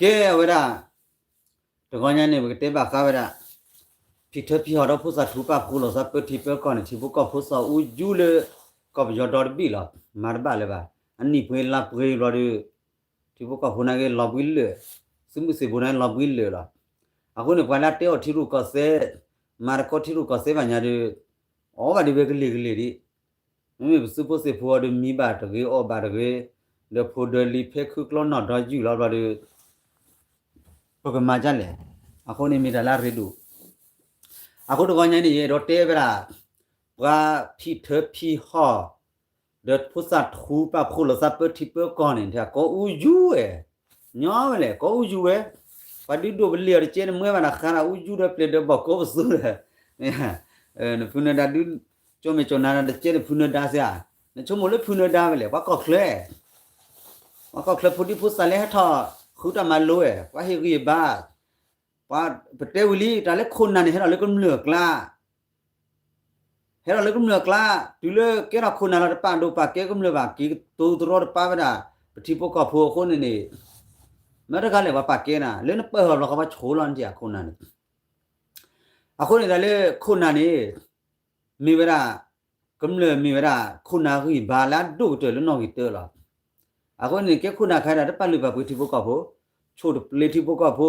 ကဲအဝဲဒၣ် တဂီၤညါန့ၣ် ပကတဲဘၣ်ဃးဝဲဒၣ် ဖံထၢဖံဟီၣ်ဒီးဖိသၣ်ထူပာ်ဖှိၣ်လိာ်သးပၢထံပၢကီၢ်န့ၣ် ထံဖိကီၢ်ဖိစီၤအူယူလၢ ကီၢ်ပယီၤဒီတဘ့ၣ်လီၤ. မၤတဘၣ်လၢၤဘၣ်. အနံၣ်ပှ့ၤလါပှ့ၤဘျီဒီး ထံဖိကီၢ်ဖိနာ်က့လီၤဘှံးလၢာ်, သုးမုၢ်သံၣ်ဘိနာ်က့လီၤဘှံးလၢာ်လီၤ. အဃိန့ၣ် ပှၤလၢအတဲအီၤထံရူၢ်ကီၢ်သဲး, မၤတခီထံရူၢ်ကီၢ်သဲးဘၣ်ညါဒီး အီၣ်ဘၣ်ဒံးဝဲကလံၤကလံၤဒံး, မ့မ့ၢ်ပသုးဖိသ့ၣ်ဖိအီၤဒီးမံဘၣ်တဂ့ၤအီၣ်ဘၣ်တဂ့ၤ, ဒီးဖိဒၢလံၤဖဲခုကျီနီၣ်ဒီယုၢ်လီၤဘျီဒီး ပကမၤဒ်လဲၣ်. အဃိန့ၣ်မ့ၢ်တၢ်လၢအရ့ဒိၣ်. အဃိတဂီၤညါန့ၣ် ယအဲၣ်ဒိးတဲဝဲဒၣ် ပှၤဖံထၢဖံဟီၣ် ဒီးဖိသၣ်ထူပာ်ဖှိၣ်လိာ်သးပၢထံပၢကီၢ်န့ၣ် ကိးအူယူဝဲ, ညီဝဲလဲၣ် ကိးအူယူဝဲ, ပှၤဒုးဒိၣ်ပလ့ၤအီၤတကဲနမၢဝဲဒၣ်ဃးဒီးအူယူဒီးပျဲၢ်ဒီးဘီၣ်ကိးပသူဒီး နဖုနၢၤဒါဒုး ကၠီမဲာ်ကၠီၣ်နါဒီးတကဲနဖုနၢၤဒါစ့ၢ်ဧါ, နဆိကမိၣ်လၢဖုနၢၤဒါဝဲလဲၣ် ပှၤကီၢ်ချၢ ပှၤကီၢ်ချၢဖိဒံဖိသၣ်လၢဟဲထီၣ်ဃုတၢ်မၤလိဝဲ ပှၤဟ့ၣ်ဂံၢ်ဘါ, ပှၤပတဲဝံၤလံ တၢ်လၢခိၣ်နၢ်န့ၣ် ဟဲထီၣ်လၢကမျၢၢ်အကျါ ဟဲထီၣ်လၢကမျၢၢ်အကျါ, တုၤလၢကဲထီၣ်ခိၣ်နၢ်လီၤတပာ်ဒိၣ်ပာ်ကဲကမျၢၢ်ဘၣ် က့ၤကတိၤတရီတပါဝဲဒၣ် ပထံဖိကီၢ်ဖိအဃိန့ၣ်န့ၣ်, မ့ၢ်တဂၤလဲၣ်ပှၤပာ်ကဲနၤ လၢနပၢၢ်ဟီၣ်ဘျီဃီပှၤဆိးလီၤနတၢ်ခိၣ်နၢ်န့ၣ်, အဃိန့ၣ်တၢ်လၢခိၣ်နၢ်န့ၣ် မ့ၢ်ဝဲဒၣ် ကမျၢၢ်မ့ၢ်ဝဲဒၣ် ခိၣ်နၢ်ဂံၢ်ဘါလၢအဒိၣ်ကတၢၢ်လၢနီၣ်ဂံၢ်တၢလီၤ. အဃိန့ၣ် ကဲခိၣ်နၢ်ခါဒၣ်တပာ်လုၢ်ပာ်ပှ့ၤထံဖိကီၢ်ဖိ, ဆိၣ်တပျ့ၤထံဖိကီၢ်ဖိ,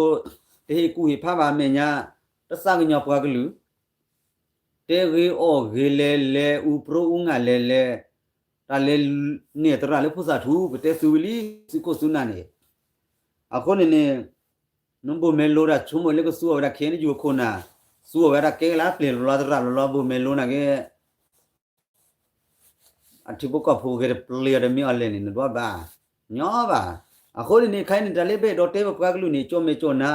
တဟ့ၣ်ကူၣ်ဟ့ၣ်ဖးဘၣ်အမဲာ်ညါ, တသးကညီၤပှၤကလုာ်, တဲဂ့ၤအီၣ်ဂ့ၤလဲၤလဲၤ အူပြိအူငၢ်လဲၤလဲၤ, တၢ်လဲၤန့ၢ်သရၣ်လၢဖိသၣ်ထူ ပတဲသုဝံၤလံ သုးခိၣ်သုးနၢ်န့ၣ်, အဃိန့ၣ်န့ၣ် နဘိၣ်မဲာ်လိၤတၢ်ဆိကမိၣ်လၢကသူအီၤဝဲဒၣ် ခ့ၣ်အဲၣ်ယူၣ် အခိၣ်နၢ်, သူအီၤဝဲဒၣ်ကဲကလါပျ့ၤလီၤလီၤသရၣ်လီၤလီၤ ဘိၣ်မဲာ်လိၤနာ်က့ အထံဖိကီၢ်ဖိဂဲၤတပျ့ၤအီၤဒီးမ့ၢ်အီၤလဲၣ်န့ၣ် နဒွးဘၣ်, ညီဘၣ်. အဃိန့ၣ်န့ၣ် ခဲအံၤန့ၣ် တၢ်လၢပအဲၣ်ဒိးတဲပပှၤကလုာ်န့ၣ် ကၠီၣ်မဲာ်ကၠီၣ်နါ,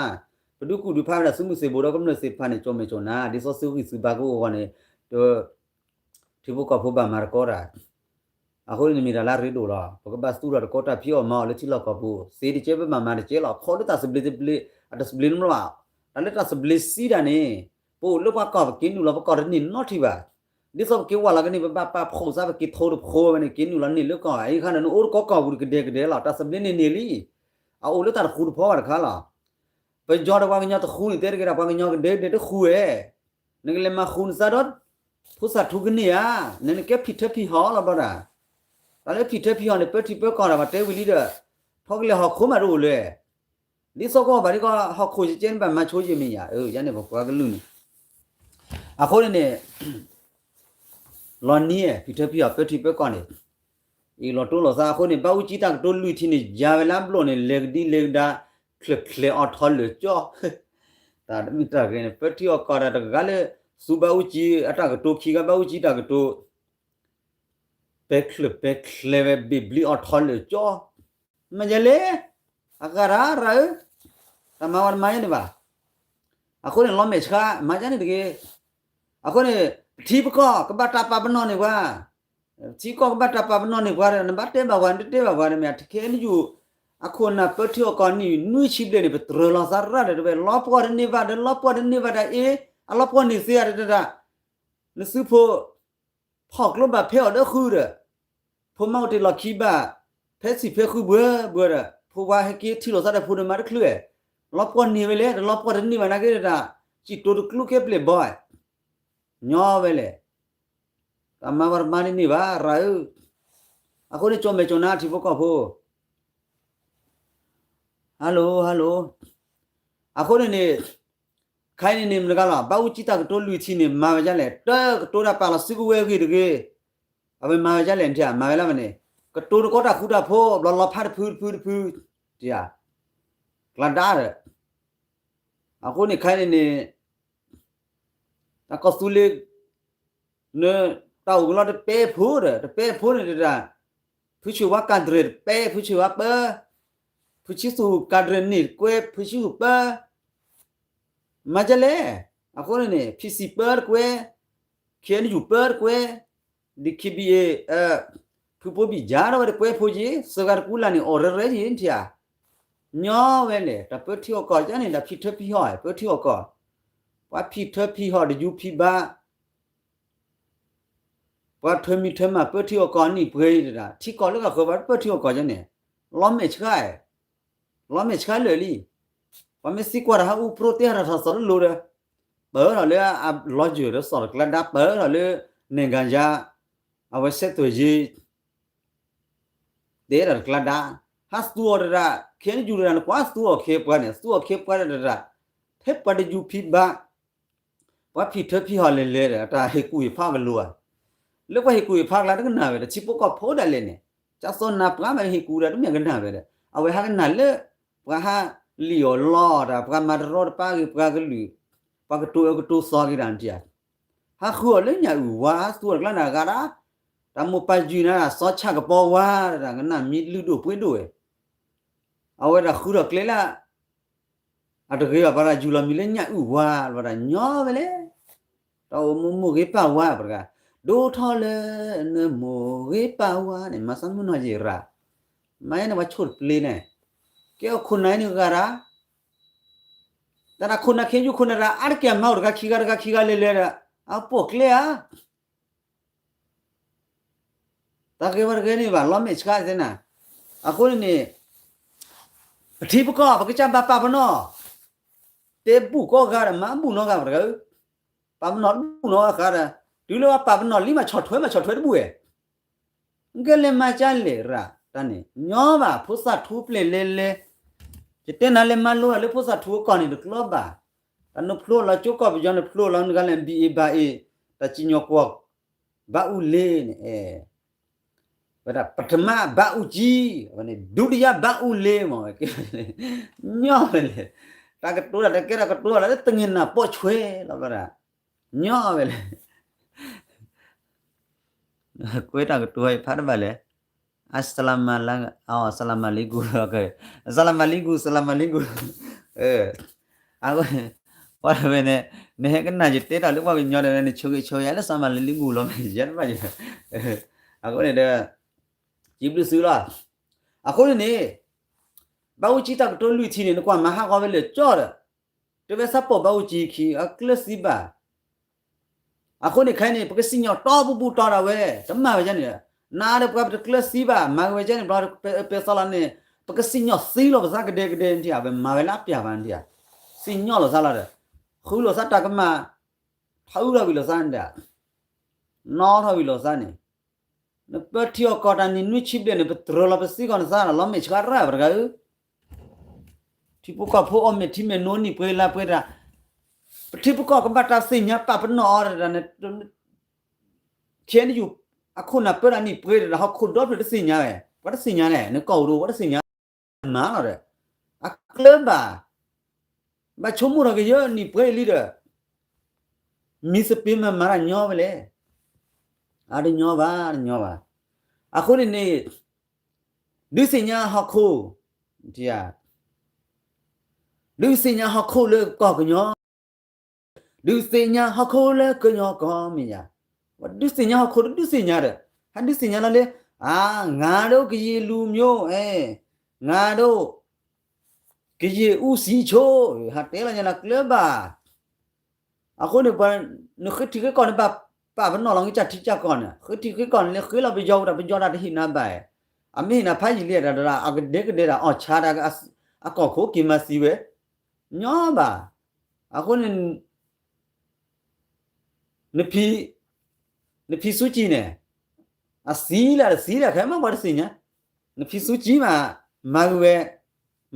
ပဒုးကူၣ်ဒုးဖးဝဲဒၣ်သုးမုၢ်သံၣ်ဘိဒီးကမျၢၢ်သ့ၣ်တဖၣ်န့ၣ် ကၠီၣ်မဲာ်ကၠီၣ်နါ, ဒ်သိးသုဂံၢ်သုဘါကအိၣ်အဂီၢ်န့ၣ်, ထံဖိကီၢ်ဖိဘၣ်မၤသကိးတၢ် အဃိန့ၣ်မ့ၢ်တၢ်လၢအရ့ဒိၣ်လီၤ. ပကဘၣ်သူၣ်ထီၣ်တကီတၢ်ဖံးအီၣ်မၤအီၣ်လၢထံလီၢ်ကီၢ်ပူၤ, သ့တကဲပဘၣ်မၤတကဲလီၤ. ခီလၢတၢ်သဘျ့သဘျ့, အတသဘျ့န့ၣ်လီၤ. တၢ်လၢတၢ်သဘျ့စံးတၢ်န့ၣ်, ပအိၣ်လၢပှၤကီၢ်ပက့ၤနုာ်လီၤပကီၢ်တန့ၢ်နီတထံၣ်ဘၣ်. ဒ်သိးပက့ၤဝၢ်လီၤကန့ၢ် ပဘၣ်ပာ်ဖှိၣ်သး ပက့ၤထိတဖိဝဲန့ၣ် က့ၤနုာ်လီၤန့ၢ်လၢကီၢ် အအံၤခါန့ၣ် နအိၣ်တကီၢ်ကီၢ်ပူၤတကဒဲကဒဲလီၤ. တၢ်သဘျ့န့ၣ်န့ၢ်လံ အအိၣ်လၢတၢ်တဃူတဖိးဘၣ်တခါလီၤ. ပယီၤဒီးပှၤကညီတဃူန့ၣ် တဲတဂ့ၤဒၣ် ပှၤကညီကဒဲကဒဲတဃူဝဲ, နကလဲၤမၤဃူနသးဒီး ဖိသၣ်ထူကန့ၢ်ဧါ, နနကဲဖံထၢဖံဟီၣ်လီၤဘျီဒၣ်. တၢ်လၢဖံထၢဖံဟီၣ်န့ၣ် ပၢထံပၢကီၢ်ဒၣ် ပှၤတဲဝံၤလံဒီး ထီကလဲၤဟီၣ်ခိၣ်မးတအိၣ်လၢၤ ဒ်သိးကီၢ်ဘၣ်ဒ်ကီၢ်ဟီၣ်ခိၣ်ကဲန့ၣ်ဘၣ်မၤဆိက့ၤမ့ၢ်ယၤ ယၤန့ၣ်ပပှၤကလုာ်န့ၣ်, အဃိန့ၣ်န့ၣ် လီၤနံၤ ဖံထၢဖံဟီၣ်ပၢထံပၢကီၢ်န့ၣ် အံၤလီၤတိလိာ်သးအဃိန့ၣ် ဘၣ်အူကၠံတၢ်ကတိၤလွံၢ်ထံၣ်န့ၣ် ယၤဝဲလၢအဘျီၣ်န့ၣ် လဲၤကဒံလဲၤကဒါ ချၢၣ်ချဲၤအီၤထီလၢာ်ကၠီ, တၢ်တမ့ၢ်တၢ်ဂ့ၤန့ၣ် ပၢထံအီၣ်ကီၢ်တၢ်တဂၤလၢ သူဘၣ်အူကၠံအတၢ်ကတိၤခံဂၤဘၣ်အူကၠံတၢ်ကတိၤ ပဲချၢၣ်ပဲချဲဝဲ ဘ့ၣ်ဘျံးအီၤထီလၢာ်ကၠီ, မ့ၢ်ယလဲၣ်, အဂၤရၣ်ရၣ်ဧၢ, တၢ်မၤဝဲတမၤယဲန့ၣ်ဘၣ်, အဃိန့ၣ် လီၤမဲာ်ဆှး မၤယဲန့ၣ်တဂ့ၤ, အဃိန့ၣ် ပထံပကီၢ်ကဘၣ်တၢ်ပာ်ပနီၣ်န့ၢ်ပှၤ, ပထံပကီၢ်ကဘၣ်တၢ်ပာ်ပနီၣ်န့ၢ်ပှၤဒီး နဘၣ်တဲဘၣ်ပှၤ နတတဲဘၣ်ပှၤဒီး မ့ၢ်အခဲအံၤနယူၢ် အခိၣ်နၢ်ပၢထံအီၣ်ကီၢ်နံၣ်နွံဆံဘျဲၣ်န့ၣ် ပတြၢၤလီၤသးရၣ်ဒီး တဝဲလီၤပှီၢ်တန့ၢ်ဘၣ်ဒီး လီၤပှီၢ်တန့ၢ်ဘၣ်တၢ်အ့, အလီၤပှီၢ်န့ၢ်သ့ဧါတတၢ် နသုးဖိ ဖီၣ်ကျိဘၣ်ဖဲအီၤဒီးဃုဒီး, ဖိမါအိၣ်တ့ၢ်လီၢ်ခံဘၣ်, ဖဲဆံးဖဲဃုဘှၢဘှၢဒီး ဖိဝါဟဲက့ၤထံၣ်လိာ်သးဒီးဖိဒီးမါတချုး, လီၤပှီၢ်န့ၢ်ဝဲလဲၣ် တလီၤပှီၢ်တန့ၢ်ဘၣ်နာ်က့တၢ်, စံၣ်တိၤတကျိကဲပျဲၢ်ဘီ, ညီဝဲလဲၣ်, တၢ်မၤဝဲတမၤန့ၣ်န့ၢ်ဘၣ်ရၣ်ဧၢ, အဃိန့ၣ် ကၠီၣ်မဲာ်ကၠီၣ်နါထံဖိကီၢ်ဖိ ဟါလိၤ ဟါလိၤ, အဃိန့ၣ်န့ၣ် ခဲအံၤန့ၣ်န့ၣ် မတဂၤလီၤ ဘၣ်အူကၠံတၢ်ကတိၤလွံၢ်ထံၣ်န့ၣ် မၤဝဲဒ်လဲၣ် တၢ်ကတိၤတၢ်ပာ်လီၤစုကဝဲၤဂ့ၤတဂ့ၤ, အဝဲမၤဝဲဒ်လဲၣ်နထံၣ် မၤဝဲလၢမနုၤ, ကတိၤတကီတၢ်ဃူတၢ်ဖိး ဘျီလီၤဖးတဖုတဖုတဖု, တၢ်, ကျါဒါဒီး, အဃိန့ၣ်ခဲအံၤန့ၣ်န့ၣ် တၢ်ကီၢ်သူလ့ၤ နတၢ်အိၣ်ကလီတပဲဖိဒီး တပဲဖိန့ၣ်တဒၣ်, ဖုဆံၣ်ဝါကၤဒြဲၣ်တပဲ ဖုဆံၣ်ဝါပၢ, ဖုဆံသူၣ်ကၤဒြဲၣ်န့ၣ်တကွဲ ဖုဆံသူၣ်ပၢ, မၤဒ်လဲၣ်, အဃိန့ၣ်န့ၣ် ဖံစံၣ်ပၢတကွဲ, ခ့ၣ်အဲၣ်ယူၣ်ပၢတကွဲ, ဒီး ခ့ၣ်ဘံၣ်အ့ၣ်, ဖုဖိဘံၣ်ယါထီၣ်ဝဲတကွဲဖိက့ၤ စှၤဂၤတကူလၢ်န့ၣ် အိၣ်ရဲရဲက့ၤနထံၣ်ဧါ, ညီဝဲလဲၣ် တၢ်ပၢထံအီၣ်ကီၢ်ကန့ၣ် တၢ်ဖံထၢဖံဟီၣ် ပၢထံအီၣ်ကီၢ်, ပှၤဖံထၢဖံဟီၣ်တယူၤဖံဘါ ပှၤထၢမံၤထၢမၤပၢထံအီၣ်ကီၢ်နံၣ်ပှဲၤအံၤတဒၣ် ထံကီၢ်လၢကဃၢၤပှၤပၢထံအီၣ်ကီၢ်ကန့ၣ်, လီၤမဲာ်ဆှး, လီၤမဲာ်ဆှးလၢာ်လံ. ပှၤမ့ၢ်သံကွၢ်တၢ်ဟးအူပြိတ့ၢ်ဟးထီၣ်ထီၣ်စီၤတလိၤဒီး ပၢၢ်ထီၣ်လၢအလီၤယၢၤဒီးစီၤတကျါဒါ ပၢၢ်ထီၣ်လၢ နဲၣ်ကၤယါ အဝဲဆဲးသွဲၣ်ယ့ တဲဒီးတကျါဒါ ဟးသူအီၤတရၣ် ခဲနယူၤတရၣ် နကွၢ်သူအီၤခဲပှၤန့ၣ် သူအီၤခဲပှၤတရၣ် ထဲပှၤတယူၤဖံးဘၣ် ပှၤဖံးထၢဖံးဟီၣ်လဲၤလဲၤဒီး တၢ်ဟ့ၣ်ကူၣ်ဟ့ၣ်ဖးကလိၤဧါ. လၢပှၤဟ့ၣ်ကူၣ်ဟ့ၣ်ဖးကျါတကနၣ်ဝဲဒီး ထံဖိကီၢ်ဖိဒၣ်လဲာ်န့ၣ် ကၢ်သီနၤပှၤမ့ၢ်ဟ့ၣ်ကူၣ်ဒီးတမ့ၢ်ကနၣ်ဝဲဒီး အဝဲဟးကနၣ်လၢ ပှၤဟးလံၣ်အီၣ်လီအီၣ်တၢ် ပှၤမၤတရီတပါက့ၤပှၤကလုာ် ပှၤကတိၤအၢကတိၤသီက့ၤတၢ်နထံၣ်ဧါ ဟးဃုအီၤလၢညၣ်အုၣ်ဝါ သူအီၤတကျါန့ၣ်အဂၤဒီး တၢ်မိၢ်ပၢ်ယုၢ်နၤ စီၤဆၣ်ကပီၤဝါ တၢ်ကနၣ်မံၤလုၢ်ဒိၣ်ပှ့ၤဒိၣ်ဝဲ အဝဲဒၣ်ဃုထီၣ်ကျဲလၢ အတဂ့ၤဘၣ် ပှၤတၢ်ယူၢ်လီၤမံၤလၢညၣ်အုၣ်ဝါ ဘၣ်တၢ်ညီဝဲလဲၣ်. တၢ်အိၣ်မူမိၢ်ဂ့ၤပၢ်ဝါပှၤတဂၤ ဒိၣ်ထီၣ်လၢနမိၢ်ဂ့ၤပၢ်ဝါန့ၣ် မၤသးမုၢ်နီၢ်ယံာ်ရၣ် မၤယဲန့ၣ်ပှၤဆိၣ်တပျ့ၤန့ၣ် ကဲအခိၣ်နၢ်အံၤန့ၣ်ဂၤဒၣ် တၢ်တၢ်ခိၣ်နၢ်ခဲယူၢ်ခိၣ်နၢ်တၢ်အါတက့ၢ်အမၤအိၣ်တဂၤခံဂၤတဂၤခံဂၤလဲၤလဲၤဒီး အပိာ်ကျဲဧါ တၢ်ဂ့ၤဝဲတဂ့ၤန့ၣ်ဘၣ် လီၤမဲာ်ဆှးသ့နၤ အဃိန့ၣ်န့ၣ် ပထံပကီၢ် ပကစၢ်ဘၣ်ပာ်ပနီၣ် တဲဘူၣ်ကိးဂၤဒီး မၤဘူၣ်နီတဂၤပတဂၤဧၢ ပာ်ပနီၣ်ဘူၣ်နီတဂၤဒီး တုၤလၢပာ်ပနီၣ်လံမးဆီၣ်ထွဲမးဆီၣ်ထွဲတဘူၣ်ဝဲ ကဲလဲၤမၤကၢ်လဲၣ်ရၣ် တၢ်န့ၣ် ညီဘၣ် ဖိသၣ်ထူပျဲၢ်လဲၤလဲၤ ယတဲနၤလဲၤမၤလိလၢဖိသၣ်ထူအကီၢ်န့ၣ်တကျိဘၣ် တၢ်နဖျိလီၤကၠိကီၢ်ပယီၤနဖျိလီၤနဂၤလဲၣ် ဘံၣ်အ့ၣ်ဘၣ်အ့ၣ် တၢ်စံၣ်ညီၣ်ကွီၢ် ဘၣ်အူလ့န့ၣ် ဝဲဒၣ် ပထမ ဘၣ်အူကၠံ ဝဲန့ၣ် ဒုတိယ ဘၣ်အူလ့မး ဝဲကဲ ညီဝဲလဲၣ် တၢ်ကတိၤတၢ်တကဲတၢ်ကတိၤလၢတၢ်တငဲၢ်နၢ်ပိာ်ဆွဲ လီၤဝဲဒၣ် ညီဝဲလဲၣ် ကွဲတၢ်ကတိၤဖးတဘၣ်လဲၣ် အစလမ်မလ အစလမ်မလံကူ အစလမ်မလံကူ စလမ်မလံကူ အ ပှၤတဝဲန့ၣ် နဟဲကနၣ်ယတဲတၢ်လၢပှၤကညီဒီး နဆိၣ်ဂ့ၤဆိၣ်ဂ့ၤလၢစလမ်မလံကူလီၤ မ့ၢ်ယဲတဘၣ်ယဲ အဃိန့ၣ်ဒီး စံးဘျုးသုလီၤ အဃိန့ၣ်န့ၣ် ဘၣ်အူကၠံတၢ်ကတိၤလွံၢ်ထံၣ်န့ၣ် နကွၢ်မၤဟးဂီၤဝဲလၢာ်ကၠီဒီး တဲဝဲစးပိာ်ဘၣ်အူကၠံခံ အကျၢၤသံဘၣ် အဃိန့ၣ်ခဲအံၤန့ၣ် ပကစံၣ်ညီၣ်တီပူၤပူၤတီဒၣ်ဝဲ တမၤဝဲဒ်န့ၣ် နၤဒီးပှၤပတကျၢၤသံဘၣ် မၤကဝဲဒ်န့ၣ် ဘျီပပဲသီလီၤန့ၣ် ပကစံၣ်ညီၣ်သံလိာ်ပသးကဒဲကဒဲနထံၣ် အဝဲမၤဝဲလၢအပျၢ်ဘၣ်နထံၣ် စံၣ်ညီၣ်လိာ်သးလီၤဒီး ဃုလိာ်သးတၢ်ကမၣ် ထီအုၣ်ထီၣ်ဝံၤလိာ်သးန့ၣ်ဒီး နီၣ်ထီၣ်ဝံၤလိာ်သးန့ၣ် နပၢထံအီၣ်ကီၢ်တၢ်နံၣ်နွံဆံဘျဲၣ်န့ၣ် ပတြၢၤလီၤပသံကီၢ်နသးဒီး လီၤမဲာ်ဆှးရၣ်ပတဂၤဧၢ ထံဖိကီၢ်ဖိအီၣ်မ့ၢ်ထံမဲာ်နိနံၣ်ပှဲၤလါပှဲၤတၢ် ပထံပကီၢ်ကဘၣ်တၢ်သ့ၣ်ညါပာ်ပနီၣ်အီၤတၢ်န့ၣ် ခဲအံၤနယူၢ် အခိၣ်နၢ်ပၢတၢ်နံၣ်ပှဲၤတၢ်ဒီး ဟီၣ်ခိၣ်ဒီဖျၢၣ်တသ့ၣ်ညါဝဲ ပှၤတသ့ၣ်ညါလဲၣ် နကီၢ်အိၣ်ဒီးပှၤတသ့ၣ်ညါ မၤလီၤဒီး အကျၢၤဘၣ် ဘၣ်ဆိကမိၣ်ထီၣ်က့ၤယဲနံၣ်ပှဲၤအံၤလံဒီး မံသပ့ၤမၤမၤတၢ်ညီဝဲလဲၣ် အတညီဘၣ် တညီဘၣ် အဃိန့ၣ်န့ၣ် ဒုးသ့ၣ်ညါဟီၣ်ခိၣ် ဒုးသ့ၣ်ညါဟီၣ်ခိၣ်လၢကီၢ်ကညီ ဒုးသ့ၣ်ညါဟီၣ်ခိၣ်လၢကညီကီၢ်မ့ၢ်ယါ ဒုးသ့ၣ်ညါဟီၣ်ခိၣ်တဒုးသ့ၣ်ညါဒီး ဟဲဒုးသ့ၣ်ညါလီၤလၢ အါ ငါတို့ကရင်လူမျိုး အဲ ငါတို့ ကရင်ဦးစီးချုပ် ဟးတဲလီၤညါလၢကျၢၤဘၣ် အဃိန့ၣ်ပှၤ နဃ့ထံဃ့ကီၢ်န့ၣ် ဘၣ်ပာ်ပနီၣ်လီၤကစၢ်ထံကစၢ်ကီၢ်န့ၣ် ဃ့ထံဃ့ကီၢ်န့ၣ် လၢဃ့လီၤပယီၤဝဲဒၣ် ပယီၤတၢ်တဟ့ၣ်နၤဘၣ် အမ့ၢ်ဟ့ၣ်နၤဖးယံာ်လံတၢ်တရၣ် အကဒဲကဒဲတၢ်အီၣ်ဆါတၢ် အကီၢ်ခိၣ်က့ၤမၤသံဝဲ ညီဘၣ် အဃိန့ၣ် နဖံ နဖံဆူကံန့ၣ် အသံလၢတသံလၢခဲမးပှၤတသ့ၣ်ညါ နဖံဆူကံမး မၤဂ့ၤဝဲ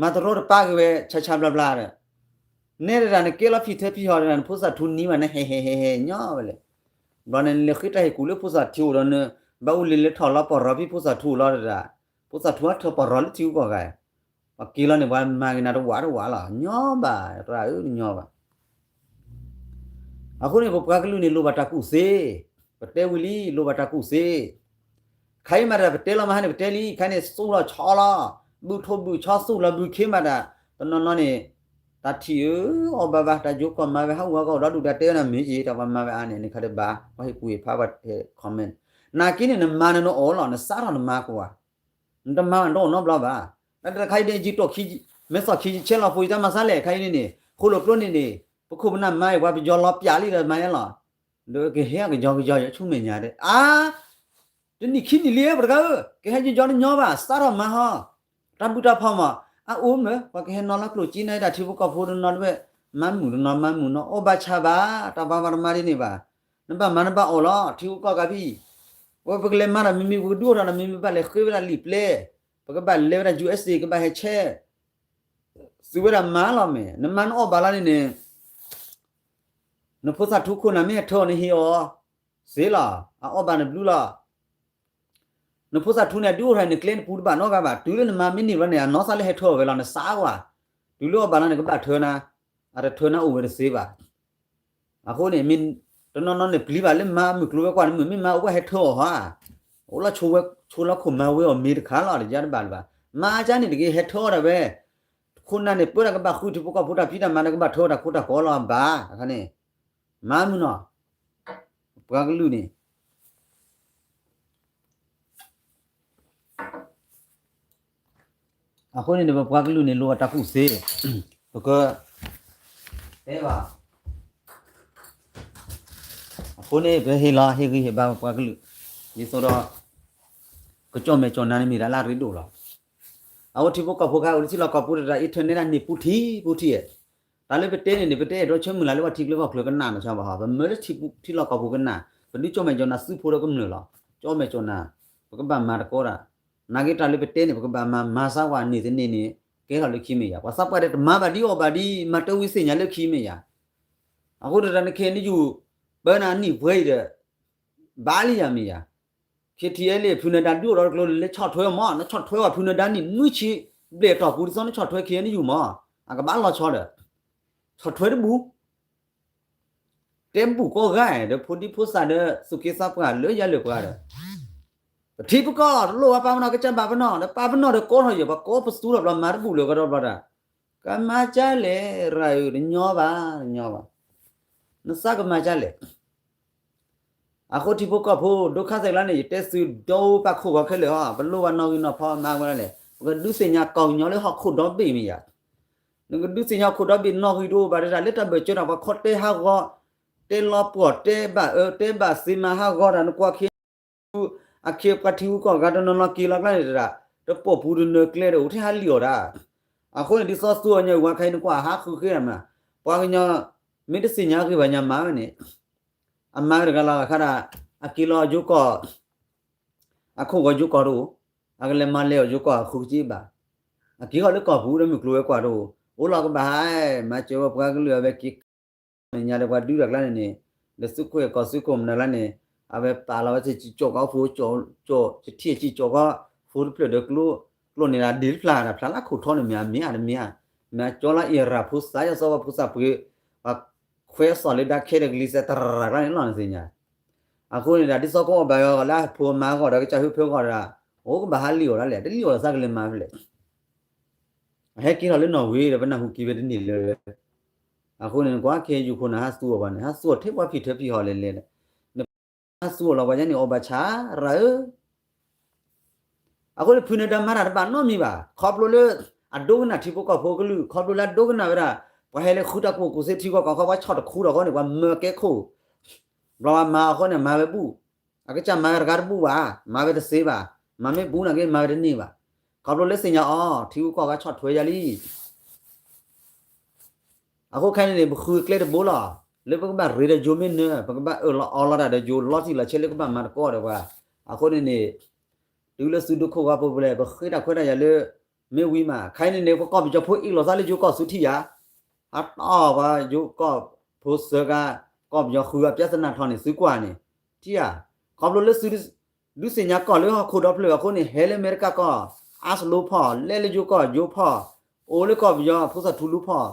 မၤတရီတပါဂ့ၤဝဲ ဆါဆါဘျါဘျါဒီး နဲတဒၣ်နကဲလီၤဖံထၢဖံဟီၣ်တဒၣ် နဖိသၣ်ထူနံၤဘၣ် နဟဲဟဲဟဲဟဲညီဝဲလဲၣ် ဘျီန့ၣ် နလဲၤဃ့တၢ်ဟ့ၣ်ကူၣ်လၢဖိသၣ်ထူအိၣ်ဒီးန ဘၣ်အူလ့လၢထီၣ်လီၤပီၢ်ရီဖံဖိသၣ်ထူအိၣ်လီၤတဒၣ် ဖိသၣ်ထူအထၢပီၢ်ရီလၢထံဂုၤကီၢ်ဂၤ ပှၤက့ၤလီၤန့ၣ် ပှၤမၤဂ့ၤနၤတဝးတဝးလီၤ ညီဘၣ် တရၣ်ဧၢ တညီဘၣ် အဃိန့ၣ် ပပှၤကလုာ်န့ၣ် လိၣ်ဘၣ်တၢ်ကူၣ်သ့, ပတဲဝံၤလံ လိၣ်ဘၣ်တၢ်ကူၣ်သ့, ခါအံၤမးတၢ်ပတဲလီၤမးဟါန့ၣ် ပတဲလံ ခါန့ၣ် သူၣ်လီၤဆီလီၤ, ဘုၣ်ထိၣ်ဘုၣ်ဆီသူၣ်လီၤဘုၣ်ခ့မးတၢ်, တနီၤနီၤန့ၣ် တၢ်ထံၣ်အၢ အီၣ်ဘၣ်ဘၣ် တၢ်ယိကီၢ်မၤဝဲဟးဂူာ်ဟးဂီၤဒီဒူၣ် တၢ်တဲဝဲဒၣ်မ့ၢ်က့ၤ တၢ်ပှၤမၤဝဲအါန့ၣ် နခါဒးဘၣ် ပှၤဟ့ၣ်ကူၣ်ဟ့ၣ်ဖးပှၤဟဲ comment နာ်က့န့ၣ် နမၤနနအိၣ်လီၤ နစးထီၣ်နမၤကွၢ် နတမၤဘၣ် နတအိၣ်နီတဘျီဘၣ်. တၢ်တခါအံၤဒ်ယံာ်တီၢ်ခံ, မဲာ်သီၣ်ခံဆဲလီၤဖိ ယတၢ်မၤစၢ်လဲၣ် ခါအံၤန့ၣ်န့ၣ် ဃိလိာ်ကျိန့ၣ်န့ၣ် ပခိၣ်ပနၢ်မၤအံၤ ပှၤပယီၤလီၤပျးလံဒီးမၤယဲလီၤ. ဒီးကဟဲကယီကယီယဆူမဲာ်ညါဒီး အါ တနံၣ်ခံနံၣ်လံပတဂၤဧၢ, ကဟဲယီယီတညီဘၣ် စးထီၣ်မၤဟီ တၢ်ဘုၣ်တၢ်ဖီၣ်မး အအိၣ်မ့ၢ် ပှၤကဟဲနီၤလၢကျိၣ်စ့န့ၣ်ဒၣ် ထံဖိကီၢ်ဖိတနီၤတဝဲၢ် မၤမုာ်တနီၤမၤမုာ်နီၤ အီၣ်ဘၣ်ဆၣ်ဘၣ် တၢ်ပှၤပှၤတမၤဒ်န့ၣ်ဘၣ်. နဘၣ်မၤနဘၣ်အီၣ်လီၤ ထံဖိကီၢ်ဖိကါဖံ ဝဲပကလဲၤမၤတၢ်မ့မ့ၢ် ပကဒုးအိၣ်ထီၣ်တၢ်မ့မ့ၢ် ဘၣ်လဲၤဃ့ဝဲဒၣ်လံာ်ပျဲၢ် ပကဘၣ်လဲၤဝဲဒၣ် ယူၣ်အ့းစ့ ကဘၣ်ဟဲဆဲး သုဝဲဒၣ်မၤလီၤမ့ၢ် နမၤနအီၣ်ဘၣ်လီၤန့ၣ်န့ၣ် နဖိသၣ်ထူခိၣ်နၢ်မ့ၢ်ဟဲထၢအီၤန့ၣ်ဟ့ၣ်အီၤ စ့လီၤ အအီၣ်ဘၣ်နဘျုးလီၤ. နဖိသၣ်ထူန့ၣ် အဒုးအိၣ်ထီၣ်န့ၣ် ကျဲနပူၤတဘၣ်နီတဂၤဘၣ် တုၤလၢနမၤမ့ၢ်န့ၢ်ဘျီန့ၣ် အနီၢ်သးလၢဟဲထၢအီၤဝဲလီၤ နစးကွၢ် တုၤလၢအီၣ်ဘၣ်လီၤန့ၣ် ကဘၣ်ထၢနၤ အတထၢနၤအိၣ်ဝဲတသ့ဘၣ်. အဃိန့ၣ် မ့ၢ်တနီၤနီၤန့ၣ် ပျံၤဘၣ်လၢမၤမုၢ်ကျိၤဝဲၤကွာ်န့ၣ် မုၢ်မ့ၢ်မၤအိၣ်ဝဲဟဲထၢအီၤဧါ, အိၣ်လီၤဆိဝဲဆိလီၤခိၣ်မၤဝဲအီၤမ့ၢ်တခါလီၤ တယါတဘၣ်လၢၤဘၣ်. မၤအါကါန့ၣ်တဂ့ၤ ဟဲထၢအီၤဒၣ်ဝဲ ခိၣ်နၢ်န့ၣ် ပၢတၢ်ကဘၣ်ဃုထံဖိကီၢ်ဖိတၢ်ဖံးတၢ်မၤန့ၣ် ကဘၣ်ထၢတၢ်ခိတၢ်ကီလီၤဘၣ် အခါန့ၣ် မၤမုၢ်နီၤ ပပှၤကလုာ်န့ၣ် အဃိန့ၣ်ဒီး ပပှၤကလုာ်န့ၣ် လိၣ်ဘၣ်တၢ်ကူၣ်သ့, ပက တဲဘၣ်, အဃိန့ၣ် ပဟ့ၣ်လီၤ ဟ့ၣ်ဂံၢ်ဟ့ၣ်ဘါပပှၤကလုာ်, ဒ်သိးဒီး ကကၠီၣ်မဲာ်ကၠီၣ်နါန့ၣ်မ့ၢ်တၢ်လၢအရ့ဒိၣ်လီၤ. အဝဲထံဖိကီၢ်ဖိခါ အိၣ်လၢထံလီၢ်ကီၢ်ပူၤတၢ် internet န့ၣ် ပူထံ ပူထံ, တၢ်လၢပတဲန့ၣ်န့ၣ် ပတဲအဲၣ်ဒိးဆၢမုၢ်လၢ်လၢပှၤထံကျိကီၢ်ချၢကနၣ်နီၤဘၣ်ဟီ, ပမၢလၢထံလီၢ်ကီၢ်ပူၤကနၣ်, ပဒုးကၠီၣ်မဲာ်ကၠီၣ်နါ စုဖိဒီးကမျၢၢ်လီၤ. ကၠီၣ်မဲာ်ကၠီၣ်နါ ပကဘၣ်မၤတကီတၢ်, နာ်က့တၢ်လၢပတဲန့ၣ် ပကဘၣ်မၤ မၤစၢ်ကွၢ်န့ၣ်တန့ၢ်န့ၣ် ကဲထီၣ်လၢခံမ့ၢ်ယၤ, ပှၤသးပှၢ်ဒီးတမၤဘၣ်ဒ်အီၣ်ဘၣ်ဒ် မၤတၢ်ဝံသ့ၣ်ညါလၢခံမ့ၢ်ယၤ. အဃိတၢ်န့ၣ်ခဲအံၤ နယူၢ်ပၢနၤနံၣ်ပှဲၤအံၤဒီး ဘၣ်လံယၤမ့ၢ်ယၤ, ခဲထံအဲလ့ၣ် ဖုနဒါဒုးအိၣ်ဒီးတကျိၤ လဲၤဆီၣ်ထွဲမး, နဆီၣ်ထွဲဝဲဖုနဒါနံၣ်နွံဆံဘျဲၣ်တီၢ်ပူၤ ဒ်သိးနဆီၣ်ထွဲခဲအံၤနယူၢ်မး, အကဘၣ်လီၤဆီဒီး ဆီၣ်ထွဲတဘူၣ် တဲဘူၣ်ကိးဂၤဒီး ဖိဒံဖိသၣ်ဒီး သူၣ်က့သးပှၢ်လၢယၤလၢပှၤဒီး ပထံပကီၢ်တလိၣ်ဘၣ်ပာ်ပနီၣ် ကစၢ်ဘၣ်ပနီၣ်ဒီး ပာ်ပနီၣ်ဒီးကိးထီၣ်ယဲၢ် ပှၤကိးပသူထီၣ်ဘျီ မၤတဘူၣ်လၢၤကဒီးဘျီဒီး ကမၤကၢ်လဲၣ် ရၤဧၢ တညီဘၣ် တညီဘၣ်, နသးကမၤကၢ်လဲၣ်. အဃိထံဖိကီၢ်ဖိ ဒိခါသဲးကျါန့ၣ် ယတဲသုဒီးပာ်ခိၣ်ဂီၤခဲလၢာ်အီၤ ပလိၣ်ဘၣ်နီၣ်ဂံၢ်နီၣ်ဖီမၤဝဲဒၣ်လဲၣ်, ပကဒုးသ့ၣ်ညါကီၢ်ကညီလၢဟီၣ်ခိၣ်ဒီဘ့ၣ်မ့ၢ်ယၤ, နကဒုးသ့ၣ်ညါဟီၣ်ခိၣ်ဒီဘ့ၣ်နီၣ်ဂံၢ်တအိၣ်ဘၣ်ဒၣ် လၢတၢ်ဘၢၣ်စၢၤတၢ်ပှၤခီတဲဟးဂီၤ, တဲလီၤပှီၢ် တဲဘၣ်အၢ တဲဘၣ်သ့ မၤဟးဂီၤတၢ် နကွၢ်ခဲ အခ့အပှၤထံဂုၤကီၢ်ဂၤတနီၤနီၤက့ၤလီၤကျါန့ၣ်တဒၣ်, တပိာ်ပူၤတနၢၤကျဲဒီး အိၣ်ထဲဟးလံာ်အီၤဒၣ်. အဃိန့ၣ် ဒ်သိးသူအီၤညါဝၤခါအံၤ နကွၢ်ဟးဃုာ်ဃ့ဒၣ်မး, ပှၤကညီ မ့ၢ်တသ့ၣ်ညါဂ့ၤဘၣ်ညါမၤဝဲန့ၣ်, အမၤဝဲတဂၤလီၤခါဒၣ်, အက့ၤလီၤယိၤကီၢ် အခိၣ်ဂီၤယိၤကီၢ်တအိၣ်, အကလဲၤမၤလဲၤအီၤယိၤကီၢ်အခိၣ်ကစ့ဘၣ်, အက့ၤဃီၤလၢကီၢ်ပူၤဒီးမုၢ်ကျိၤဝဲၤကွာ်တအိၣ်, အိၣ်လီၤကဘၣ်ဟး, မၤစၢၤဝဲပှၤကလုာ်အဝဲက့ၤ န့ၣ်ညါဒီးပှၤဒုးတၢ်ကျါန့ၣ်န့ၣ်, ဒီးသုးခိၣ်အဲၣ်ကီၢ်သုးခိၣ်မနုၤလၢန့ၣ်, အဝဲပာ်လီၤဝဲသ့ၣ်ကၠီကီၢ်ဖိ, ကၠီ, ကထံၣ်ကၠီကီၢ်ဖိတဖျၢၣ်ဒီးကျိ, ကျိန့ၣ်ဒၣ်ဒ်တဖျါဒၣ် ဖျါလၢခိၣ်ထီန့ၣ်မ့ၢ်ဧါ မ့ၢ်ဧါတမ့ၢ်ဧါ, မ့ၢ်အကၠီလၢအံၤရၤဖိသၣ်ယဲၢ်စီၤဝဲဖိသၣ်ပှ့ၤ, ပှၤခွဲးအသီၣ်လၢဒါခဲဒီးကလံၤစဲးတရၤကျါန့ၣ်လီၤနသ့ၣ်ညါ. အဃိန့ၣ်ဒၣ် ဒ်သိးကအိၣ်ဘၣ်ယီၤလၢအဖိမါဂီၢ်ဒီးကစၢ်ဟုဖၢဂီၢ်ဒီး, အိၣ်ကဘၣ်ဟးလံာ်အီၤဒၣ်လဲာ် တလံာ်အီၤသးကလဲၤမၤဖဲလဲၣ် အဟဲက့ၤထီၣ်လၢနီၣ်ဝ့ဒီး ပနၢ်ဟူက့ၤဝဲတန့ၢ်လၢၤ, အဃိန့ၣ် နကွၢ်ခဲယူၢ်ခိၣ်နၢ်ဟးသူအီၤဘၣ်န့ၣ် ဟးသူအီၤထဲပှၤဖံးထၢဖံးဟီၣ်လဲၣ်လဲၣ်, နဟးသူအီၤလီၤပှၤယါန့ၣ်အီၣ်ဘၣ်ဆၣ်ရၤဧၢ. အဃိန့ၣ် ဖုနဒါမၤတၢ်တဘၣ်နီတမံၤဘၣ် ခီဖျိလၢ အဒိကနၣ်ထံဖိကီၢ်ဖိကလုာ် ခီဖျိလၢအဒိကနၣ်ဝဲဒၣ် ပှၤဟဲလၢဃုတၢ်ကူၣ်ဘၣ်ကူၣ်သ့ထံကီၢ်ကီၢ်ခီ ပှၤဆီၣ်တခူထီၣ်ဃီန့ၣ် ပှၤမၢကဲခိၣ် ဘျီမၤအဃိန့ၣ် မၤဝဲဘူၣ်, အကစၢ်မၤဝဲတဂၤတဘူၣ်ဘၣ်, မၤဝဲတသ့ဘၣ်, မၤမ့ၢ်ဘူၣ်နာ်က့ မၤဝဲတန့ၢ်ဘၣ်. ခီဖျိလၢသ့ၣ်ညါအီၤ ထံဂုၤကီၢ်ဂၤဆီၣ်ထွဲယၤလံ. အဃိခဲအံၤန့ၣ် ပဃုကျဲတဘိလီၤ. လၢပကဘၣ်ရ့ဒီးယိၤမ့ၢ်နၢၤ ပကဘၣ်အၢၣ်လီၤအီလီၤတၢ်ဒီးယိၤလီၤတံၢ်လီၤဆဲးလၢကဘၣ်မၤသကိးဒီးပှၤ. အဃိန့ၣ်န့ၣ် တုၤလၢသုဒိခိၣ်ဂီၢ်ဖိဖဲလဲၣ် ပဃ့တၢ်ခွဲးတၢ်ယာ်လၢ မ့ၢ်ဝံၤမး ခဲအံၤန့ၣ်န့ၣ် ပကီၢ်ပယီၤဖိအ့ၣ်လိာ်သးလၢယိၤကီၢ်သုထံၣ်ယၤ ဟးတီၢ်ပှၤယိၤကီၢ်ဖိစၢၤကါ ကီၢ်ပယီၤဃုဂၤပြဿနာထီၣ်န့ၣ် သုကွၢ်န့ၣ် ထံၣ်ဧါ. ခီဖျိလၢသု ဒုးသ့ၣ်ညါကီၢ်လၢဟီၣ်ခိၣ်ဒီဖျၢၣ်အဃိန့ၣ် ဟဲလၢအမဲရကၤကီၢ် အါစလိဖီၣ် လဲၤလၢယိၤကီၢ်ယိၤဖီၣ် အိၣ်လၢကီၢ်ပယီၤဖိသၣ်ထူလူဖီၣ်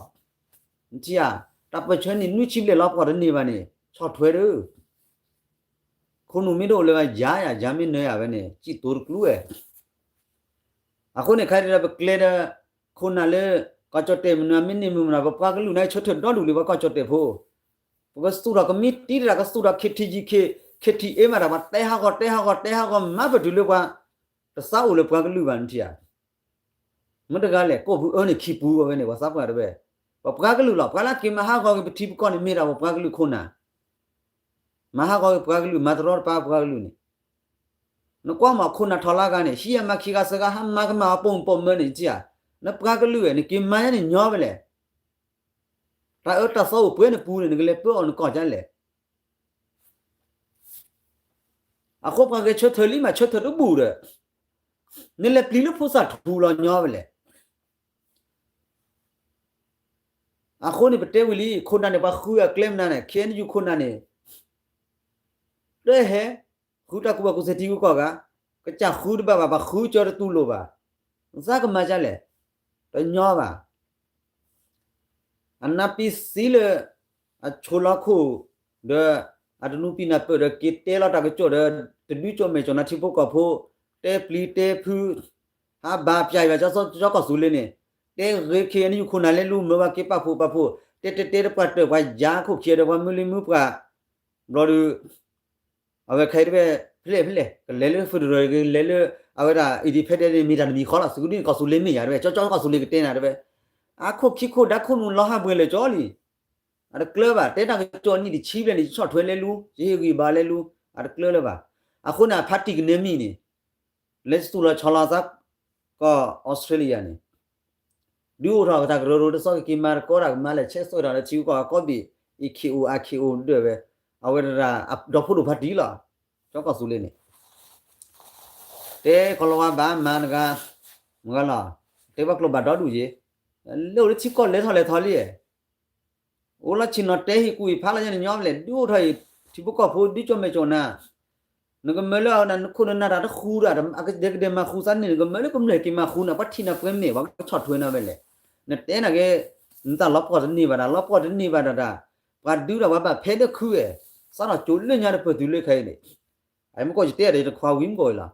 ထံၣ်ဧါ. တၢ်ပၢၢ်ဆၢနံၣ်နွံဆံဘျဲၣ်လီၤပှီၢ်တန့ၢ်ဘၣ်န့ၣ် ဆီၣ်ထွဲဒီး ခိၣ်နူာ်မ့ၢ်တအိၣ်လၢၤဘၣ် ယၤယၤ ယၤမ့ၢ်နၢၤယၤဝဲန့ၣ် စံၣ်တိၤတကျူဝဲ အဃိန့ၣ် ခဲအံၤဒီးပကျဲဒီး ခိၣ်နၢ်လၢ ကီၢ်ကၠီၣ်တဲၣ်မနုၤ မ့ၢ်န့ၢ်မုၢ်မနုၤ ပပှၤကလုာ်န့ၣ် ဆၢထၢၣ်ဒီဒူၣ်လံ ပှၤကီၢ်ကၠီၣ်တဲၣ်ဖိ ပကသူၣ်ထီၣ်ကမံးတံာ်တဒၣ် ကသူၣ်ထီၣ် ခ့ထံယံၤခ့ ခ့ထံအ့မးတၢ် ပှၤတဲဟးဂီၤ တဲဟးဂီၤ တဲဟးဂီၤ မၤပတုၤလၢပှၤ တသးအိၣ်လၢပှၤကလုာ်ဘၣ်နထံၣ်ဧါ. မ့ၢ်တဂၤလဲၣ် ကိၣ်ပူၤအၢန့ၣ်ခံပူၤဝဲန့ၣ် ပှၤသးပှၢ်တဝဲ ပပှၤကလုာ်လီၤ ပှၤလၢက့ၤမၤဟးဂီၤက့ၤပထံပကီၢ်န့ၣ် မ့ၢ်ဒၣ်ပပှၤကလုာ်ခိၣ်နၢ် မၤဟးဂီၤက့ၤပှၤကလုာ် မၤတရီတပါပှၤကလုာ်န့ၣ် နကွၢ်မးခိၣ်နၢ်ထီၣ်လၢဂၤန့ၣ် ဟံးအမၤခံဂၤသၢဂၤ ဟးမၤကမၣ်အပိာ်မုၣ်ပိာ်မၢၤန့ၣ် နထံၣ်ဧါ. နပှၤကလုာ် နက့ၤမၤယါန့ၣ်ညီဝဲလဲၣ်. တၢ်အၢတၢ်သီအိၣ်ပှဲၤနပူၤန့ၣ် နကလဲၤပၢအီၤနကီၢ်ဒ်လဲၣ်. အဃိပှၤဂဲၤဆၢထၢၣ်လံမး ဆၢထၢၣ်တဘူၣ်ဒီး နလဲၤပျံၤလၢဖိသၣ်ထူလီၤညီဝဲလဲၣ်. အဃိန့ၣ်ပတဲဝံၤလံ ခိၣ်နၢ်န့ၣ် ပှၤဃုအကျဲမနုၤန့ၣ် ခ့ၣ်အဲၣ်ယူၣ်ခိၣ်နၢ်န့ၣ် တဟဲ ဃုတၢ်ကူၣ်ဘၣ်ကူၣ်သ့ထံဂုၤကီၢ်ဂၤ, ကစၢ်ဃုတဘၣ်ဘၣ် ပှၤဃုကၠီတတူၢ်လိာ်ဘၣ်, သးကမၤဒ်လဲၣ်, တညီဘၣ်. အနၢ်ပံသံလၢ အဆိလီၤခိၣ် ဒီး အတနူပံနၢ်ပၢၢ်ဒီး က့ၤတဲလီၤတၢ်ကစီၣ်ဒီး တဒုကၠီမဲာ်ကၠီနၤထံဖိကီၢ်ဖိ, တဲပျံၤတဲဖုး, ဟးဘၣ်ပျၢ်ယွၤကၠီကီၢ်သူလ့ၤန့ၣ်, တဲဂ့ၤခ့ၣ်အဲၣ်ယူၣ်ခိၣ်နၢ်လဲၤလူၤမၢဘၣ်က့ၤပာ်ဖှိၣ်ပာ်ဖှိၣ်, တဲတဲတဲတပှၢ်တၢၢ်ပှၤယၤခိၣ်ခံဒီးပှၤမုၢ်လံမုၢ်ပှၢ်, ဘျီဒီး အဝဲခဲအံၤတဝဲ ဖဲလဲၣ်ဖဲလဲၣ် ကလဲၤလၢ federal ကလဲၤလၢ အဝဲဒၣ် independent န့ၣ် မ့ၢ်တၢ်တမံၤဃီလီၤ. သုးကဒုန့ၣ်ကီၢ်သူလ့ၤမ့ၢ်ယၤတဝဲ ကၠီကၠီကီၢ်သူလ့ၤကတဲနၤတဝဲ, အခိၣ်ခံခိၣ်ဒါခိၣ်နူာ်လီၤဟးပှဲၤလၢာ်ကၠီလံ. အတကျၢၤဘၣ် တဲတၢ်ကစီၣ်နံၣ်တဆံဘျဲၣ်န့ၣ် ယဆီၣ်ထွဲလဲၤလူၤ ယဟ့ၣ်ဂံၢ်ဘါလဲၤလူၤ အတကျၢၤလၢၤဘၣ်. အဃိန့ၣ် အဖါတံၢ်ကနဲမံၤန့ၣ် လဲၤသူၣ်လီၤဆီလီၤသး ကီၢ်အီစထြ့လယါန့ၣ် ဒုးအိၣ်ထီၣ်ကတၢၢ်ကရၢကရိတဆီက့ၤမၤတကီတၢ်ကမၤလဲၣ် ဆဲးသွဲၣ်ထီၣ်လၢထံဂုၤကီၢ်ဂၤကီၢ်ဘ့ၣ် အံၤခ့ၣ်အိၣ်အါခ့ၣ်အိၣ်ဒၢးဝဲ အဝဲဒၣ်ဒီဖိဒိၣ်ဖါတံၢ်လီၤ. ကၠီကီၢ်သူလ့ၤန့ၣ် တဲကီၤလၤဝါဘၣ်မၤတဂၤ မ့ၢ်ဂၤလီၤ တဲဘၣ်ကျိၤဘၣ်ဒီဒူၣ်ယ့ၣ် လၢအိၣ်လၢထံကီၢ်လဲၤထီၣ်လဲၤထီလံ အိၣ်လီၤဆ့ၣ်နီၤတဲဟ့ၣ်ကူၣ်ဟ့ၣ်ဖးလီၤယဲန့ၣ်ညီလဲၣ် ဒုးအိၣ်ထီၣ်အံၤ ထံဖိကီၢ်ဖိဒုးကၠီမဲာ်ကၠီနၤ နကမၢလၢနခိၣ်နနၢ်တၢ်တဃူဒီး အကဒဲကဒဲမၤဃူသးန့ၣ် နကမၢလၢကမျၢၢ်က့ၤမၤဃူနၤ ပှၤထံၣ်နၤပှဲၤမဲာ် ပှၤကဆီၣ်ထွဲနၤဝဲလဲၣ်. နတဲနၤက့ၤ နတၢ်လီၤပှီၢ်တန့ၢ်ဘၣ်တၢ် လီၤပှီၢ်တန့ၢ်ဘၣ်တၢ်တၢ် ပှၤဒုးတၢ်ပှၤဘၣ်ဖဲလၢခုဝဲ စးထီၣ်ကၠိလၢညါတပၢၢ်တုၤလၢခဲအံၤန့ၣ် အမ့ၢ်ကီၢ်ယတဲဒီးယတခွါဝံၤမ့ၢ်ကီၢ်အံၤ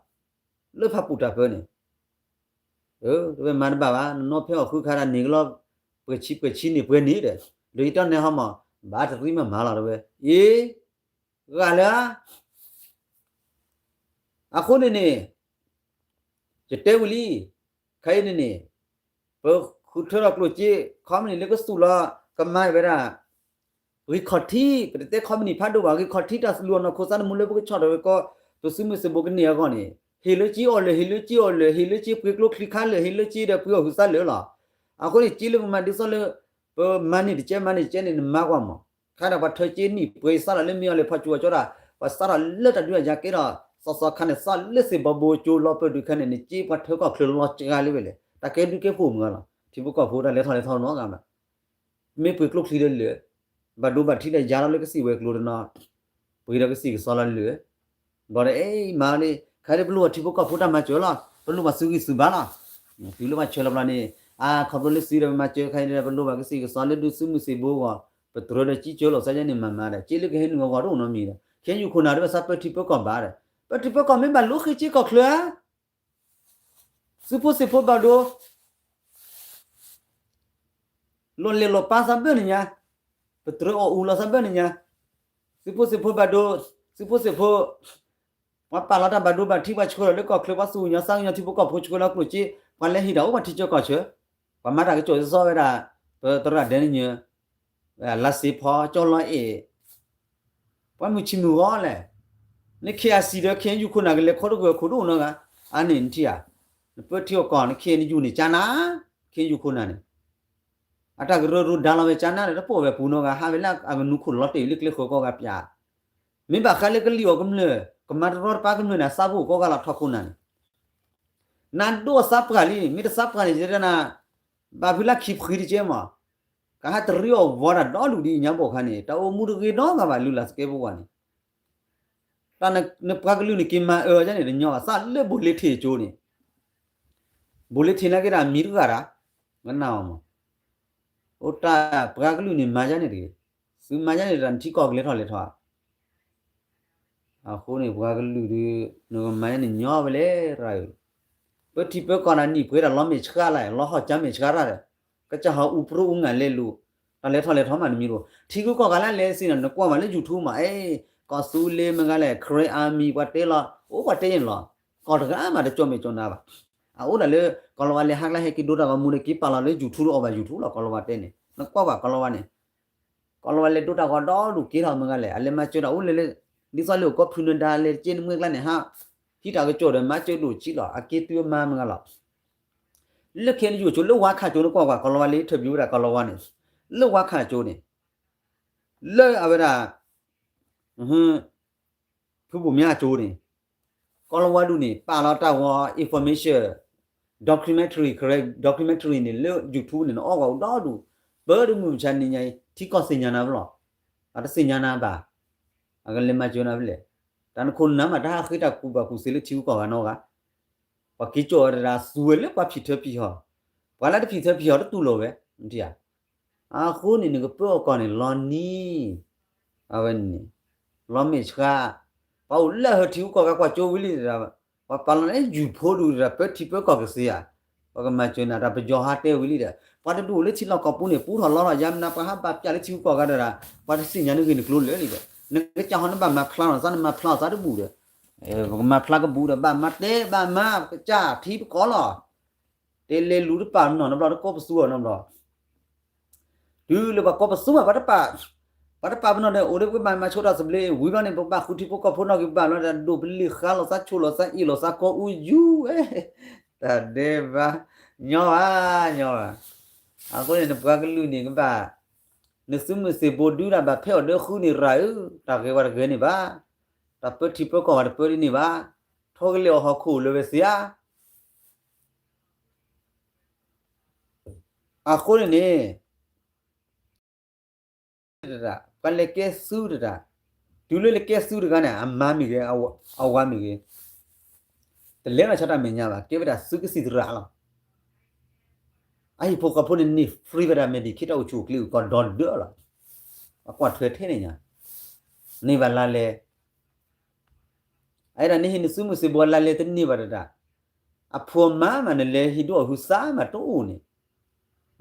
လီၤ လၢဖးပူၤတၢ်ပၢန့ၣ် တဝဲမၤတဘၣ်ဘၣ် နနီၢ်ဖဲအီၣ်ဃုခါတၢ်န့ၣ်ကလီၤ ပှဲၤဆံပှဲၤဆံန့ၣ်ပှဲၤန့ၣ်ဒီး ဒီးယတၢ်နဲဟီမး ဘၣ်တရံးမးမၤလီၤတဝဲ အ့ ဂၤလၢ အဃိန့ၣ်န့ၣ် ယတဲဝံၤလံ ခဲအံၤန့ၣ်န့ၣ် ပဃုထၢထီၣ်ကျိၣ်စ့ ခီမနံၣ်လၢကသူၣ်လီၤ ကမၤဝဲဒၣ် ဂံၢ်ခီၣ်ထံး ပတတဲခီမနံၣ်ဖးဒိၣ်ဘၣ် ဂံၢ်ခီၣ်ထံးတၢ်လူၤအီၣ်နီၢ်ခိသးတမူလၢပကဆီၣ်ထွဲဝဲကီၢ် ပသုးမုၢ်သံၣ်ဘိကန့ၢ်အဂီၢ်န့ၣ် ဟ့ၣ်လၢကၠ့အီၣ်လၢာ် ဟ့ၣ်လၢကၠ့အီၣ်လၢာ် ဟ့ၣ်လၢကၠ့ပှ့ၤကျိချံခါလၢာ် ဟ့ၣ်လၢကၠ့ဒီးပှ့ၤအီၣ်ဟုးသးလၢာ်လီၤ. အဃိန့ၣ် ကၠ့လၢပမၤဒ်သိးလၢ ပမၤန့ၢ်တကဲ မၤန့ၢ်တကဲန့ၣ် နမၤကွၢ်မး ခါဒီးပှၤထၢကၠ့နံၣ်ပှဲၤစးထီၣ်လၢမ့ၢ်အီၤလဲၤဖီၣ်ကၠူအီၤကၠီဒီး ပှၤစးထီၣ်လၢတၢ်ဒုးတၢ်ယၤကဲဒီး စီၤစီၤခါန့ၣ် စးလၢသ့ၣ်ဘီဘိကၠိလီၤပၢၢ်ဒုးခါန့ၣ် နကၠ့ပှၤထၢကီၢ်ချၢလီၤစှၤလံဝဲလဲၣ် တၢ်ကဲဒုးကဲဖှိၣ်မုၢ်ဂီၤလီၤ ထံဖိကီၢ်ဖိတၢ်လဲၤထီၣ်လဲၤထီနီတဂၤဘၣ် မ့ၢ်ပှ့ၤကျိချံဒီးလၢာ် ဘၣ်ဒိဘၣ်ထံးဒီးယၤလီၤလၢကသံၣ်ဝဲၤကျိၤတနီၤ ပှ့ၤဒီးကသံၣ်ကစီလီၤလၢာ် ဘၣ်ဒီး အ့ မၤလံ ခါဒ်ပလိၣ်ဘၣ်ထံဖိကီၢ်ဖိတၢ်မၤစၢၤလီၤ ပလိၣ်ဘၣ်သုဂံၢ်သုဘါလီၤ တုၤလၢဘၣ်ဆၢလီၤဘျီန့ၣ် အါ ခီဖျိလၢသုဒီးပမၤစၢၤခဲအံၤဒီး ပလိၣ်ဘၣ်ကသံၣ်ကစီလၢဒုးသုးမုၢ်သံၣ်ဘိအဂီၢ် ပတြၢၤဒီးကၠံကၢလိာ်သးယဲန့ၣ်မၤမၤဒီး ကၠ့လၢကဟဲနုာ်အဂီၢ်တအိၣ်နီတမံၤဒီး ခ့ၣ်အဲၣ်ယူၣ်ခိၣ်နၢ်ဒီးဘၣ်သးပၢထံပၢကီၢ်ဘၣ်ဒီး ပၢထံပၢကီၢ်မ့ၢ်ဘၣ်လိဃ့ကၠ့ကီၢ်ချၢဧါ သုးဖိသံၣ်ဖိဘၣ်ဒိ လီၤလဲၢ်လီၤပၢ်သးဘၢၣ်နံၣ်ညါ, ပတြၢၤအီၣ်အူလီၤသးဘၢၣ်နံၣ်ညါ, သုးဖိသံၣ်ဖိဘၣ်ဒိ, သုးဖိသံၣ်ဖိ, ပှၤပာ်လီၤတၢ်ဘၣ်ဒိဘၣ်ထံး ပှၤဆှၢလီၤလၢကီၢ်ချၢ ပှၤသူၣ်ကညီၤသးကညီၤထံဖိကီၢ်ဖိဆှၢလီၤကျိၣ်စ့, ပှၤလဲၤဟံးတၢ်အိၣ်ပှၤထံကၢကီၢ်ဆၢ, ပှၤမၤတၢ်ကစီၣ်သီဝဲဒၣ်, ပသရၣ်ဒဲန့ၣ်ညါ, လါစ့ဖီ ကၠီလီၤအဲၣ် ပှၤမုၢ်ဆံမုၢ်ဂီၤလဲၣ်, နခ့ၣ်အစံးဒီး ခ့ၣ်အဲၣ်ယူၣ်ခိၣ်နၢ်ကလဲၤခီတဂၢၢ်ခိၣ်တအိၣ်နီတဂၤ, အါန့ၣ်နထံၣ်ဧါ, နပၢထံအီၣ်ကီၢ် နခ့ၣ်အဲၣ်ယူၣ်န့ၣ်ကၠါနၤ, ခ့ၣ်အဲၣ်ယူၣ်ခိၣ်နၢ်န့ၣ်, အတၢ်ကရၢကရိဒါလီၤဝဲကၠါနၤဒီး တပိာ်ဝဲပူၤနီတဂၤ ဟးဝဲလၢအကနူခိၣ်လီၤတဲာ်လၢကျဲဃၢၤကိးဂၤပၠး, မ့ၢ်ဘၣ်ဃးလၢကလံၣ်အီၣ်ကမျၢၢ် ကမၤတရီတပါကမျၢၢ်န့ၣ် အသးပူၤကိးဂၤလီၤထီခိၣ်နၢ်န့ၣ် နဒိၣ်အသးပှၢ်လံ, မ့ၢ်တသးပှၢ်န့ၣ် ယတဲနၤ, ဘၣ်ဖုလၢခံဖှံတကဲမး, ကဟးတရံးအီၣ်ဝီတၢ်ဒီဒူၣ်ဒ်အံၤညါဘိၣ်ခါန့ၣ် တၢ်အိၣ်မူတဂ့ၤနီတဂၤဘၣ် လုၢ်လၢ်သကဲဖိဝဲန့ၣ်, တၢ်နပှၤကလုာ်န့ၣ်က့ၤမၤအၢယါန့ၣ် တညီဘၣ် သးလၢဘိၣ်လ့ထံးကၠိန့ၣ်, ဘိၣ်လ့ထံးနာ်က့တၢ်မံၤတဂၤတၢ်, ကနၣ်အီၤမး, အိၣ်တၢ်ပှၤကလုာ်န့ၣ်မၤယါန့ၣ်တဂ့ၤ, သုမၤယါန့ၣ်တၢ်နထံကီၢ်ကလဲၤထီၣ်လဲၤထီၣ် အဃိန့ၣ် ပှၤကလုာ်ဒီး နကမၤန့ၣ်ညီဝဲလဲၣ်ရၣ်ဧၢ, ပထံပၢကီၢ်နၤနံၣ်ပှဲၤတၢ်လီၤမဲာ်ဆှးလၢ် လီၤဟီၣ်ကၠါမဲာ်ဆှးရၣ်ဒီး ကစၢ်ဟီၣ်အူပြိအူငါလဲၤလူၤ, တၢ်လဲၤထီၣ်လဲၤထီၣ်မးတမံၤတအိၣ်, ထံဂုၤကီၢ်ဂၤလၢလဲၤစ့ၢ်နီၤ နကွၢ်ဘၣ်လၢ YouTube မး အဲ ကီၢ်သူလ့ၤမ့ၢ်ဂၤလဲၣ် Karen Army ပှၤတဲလီၤ အိၣ်ပှၤတဲယဲၢ်လီၤ, ကီၢ်တဂၤမးတကၠီၣ်မဲာ်ကၠီၣ်နါဘၣ်, အအိၣ်ဒၣ်လၢ ကီၢ်လီၤဝါလဲၤဟးကျါဟဲက့ၤဒိတၢ်ဂီၤမူဒီးက့ၤပာ်လီၤလၢ YouTube ဒီးအီၣ်ဘၣ် YouTube လီၤ ကီၢ်လီၤဝါတဲန့ၣ် နကွၢ်ဘၣ်ကီၢ်လီၤဝါန့ၣ် ကီၢ်လီၤဝါလဲၤဒိတၢ်ဂီၤဒီဒူၣ်က့ၤထီၣ်မ့ၢ်ဂၤလဲၣ် အလဲၤမၤစၢၤတၢ်အိၣ်လၢ ဒ်သိးလၢအိၣ်ကီၢ်ဖုနဒါလဲၤက့ၤနမွဲၢ်ကျါန့ၣ်ဟး, ဟံးတၢ်ကစီၣ်ဒီးမၤစၢၤဒိၣ်ဆံးလီၤ အက့ၤတုၤအမါမ့ၢ်ဂၤလီၤ. လၢခဲအံၤယိာ်ကၠိ လၢဝါခးကၠိန့ၣ် ကွၢ်ကွၢ် ကီၢ်လီၤဝါလၢ interview ဝဲဒၣ်ကီၢ်လီၤဝါန့ၣ်, လၢဝါခးကၠိန့ၣ်, လၢအဝဲဒၣ် ဖုဘိၣ်မၠါအကၠိန့ၣ်, ကီၢ်လီၤဝါဒူၣ်န့ၣ် ပာ်လီၤတၢ်ဂီၤ information, documentary, correct documentary န့ၣ် လၢ YouTube န့ၣ် နအီၣ်ကွၢ်အိၣ်ဒီဒူၣ်, ပၢတမုၢ်မဆါနံၤညါအံၤ ထံကီၢ်သ့ၣ်ညါနၤဖဲလဲၣ်, အတသ့ၣ်ညါနၤဘၣ်, အကလဲၤမၤစၢၤနၤဖဲလဲၣ်, တၢ်နခိၣ်နနါမး တၢ်ဟးဃ့တၢ်ကူၣ်ဘၣ်ကူၣ်သ့လၢထံဂုၤကီၢ်ဂၤနီတဂၤ, ပှၤက့ၤကၠီၣ်ဝဲတဂၤသူဝဲလၢပှၤဖံးထၢဖံးဟီၣ်, ပှၤလၢတဖံးထၢဖံးဟီၣ်တတူၢ်လိာ်ဝဲ, အဃိန့ၣ် နကပၢအီၣ်ကီၢ်န့ၣ် လီၤနံၤ, အဝဲန့ၣ်, လီၤမဲာ်ဆှး, ပှၤအိၣ်လၢဟၢထံဂုၤကီၢ်ဂၤကွၢ်ကၠိဝံၤလံဒီး, ပှၤပာ်လီၤန့ၢ်ယူၤဖိဒူၣ်ဒီး ပၢထံပၢကီၢ်ကသ့ဧါ, ပှၤကမၤစၢၤနၤ တၢ်ပယီၤဟးတဲဝံၤလံဒီး ပှၤတဒူၣ်အိၣ်လၢထံလီၢ်ကီၢ်ပူၤန့ၣ် ပူထီၣ်လီထီၣ် ယါမနုၤပှၤဟးဘၣ်ပျၢ်လၢထံဂုၤကီၢ်ဂၤဒီး, ပှၤတသ့ၣ်ညါနဂ့ၢ်နကျိၤလၢာ်လံဒီး, နကစၢ်ဟီနဘၣ်မၤဖျါလီၤသး နမၤဖျါလီၤသးတဘူၣ်ဒီး, ပကမၤဖျါကဘူၣ်ဒီး ဘၣ်မၤတဲဘၣ်မၤ ပကစၢ်ထံပကီၢ်လီၤ, တဲလဲၤလူၤတပာ်နီၢ်နီတဘျီ တကိးပသူအီၤနီတဘျီ တုၤလၢပှၤကိးပသူမး ပှၤတပာ်, ပှၤတပာ်ပနီၣ်ဒီး အိၣ်ဒီးပကဘၣ်မၤဆိတၢ်သဘျ့ ဝံၤဘျီန့ၣ် ပကဘၣ်ဃုထံဖိကီၢ်ဖိနီၢ်က့ၤဘၣ်လီၤဒီး ဒိၣ်ပလ့ၤဃါလိာ်သး ဆိၣ်လိာ်သး အ့ၣ်လိာ်သး ကိးအူယူၤ, တၢ်ဒဲးဘး, ညီဘၣ်, ညီဘၣ်, အဃိန့ၣ် နပှၤကလုာ်န့ၣ်ကဘၣ်, နသုးမုၢ်သံၣ်ဘိဒုဒၣ်ဘၣ်ဖဲအီၤဒၢဃုန့ၣ်ရၤဧၢ, တၢ်ဂ့ၤဝဲတဂ့ၤန့ၣ်ဘၣ်, တၢ်ပၢထံပၢကီၢ်ဝဲတပၢဒ်န့ၣ်ဘၣ်, ထီကလဲာ်အီၤဟီၣ်ခိၣ်လၢဝဲသ့ဧါ အဃိန့ၣ်န့ၣ်, ပှၤလဲၤကဲသုးတဒၣ်, တုၤလၢလဲၤကဲသုးတဂၤန့ၣ် အမါမ့ၢ်ဂ့ၤ, အဝၤမ့ၢ်ဂ့ၤ, တလဲၤနီၢ်ဆါတၢ်မဲာ်ညါဘၣ်, ကဲဝဲဒၣ်သုးကသံၣ်သရၣ်လီၤ. အဟံၣ်ဖိဃီဖိန့ၣ်န့ၢ် free ဝဲဒၣ် Medicaid တၢ်အိၣ်ဆူၣ်အိၣ်ချ့အကီၢ်ဒီဒၢလီၤ. အကွၢ်ထွဲထဲန့ၣ်ညါ, န့ၢ်ဘၣ်လါလဲ, အဝဲဒၣ်နဟ့ၣ်နသုးမုၢ်သံၣ်ဘိလါလဲတန့ၢ်ဘၣ်တဒၣ်, အဖိအမါမး နလဲၤဟံးဒိၣ်အီၤဟုသးမးတအိၣ်န့ၣ်,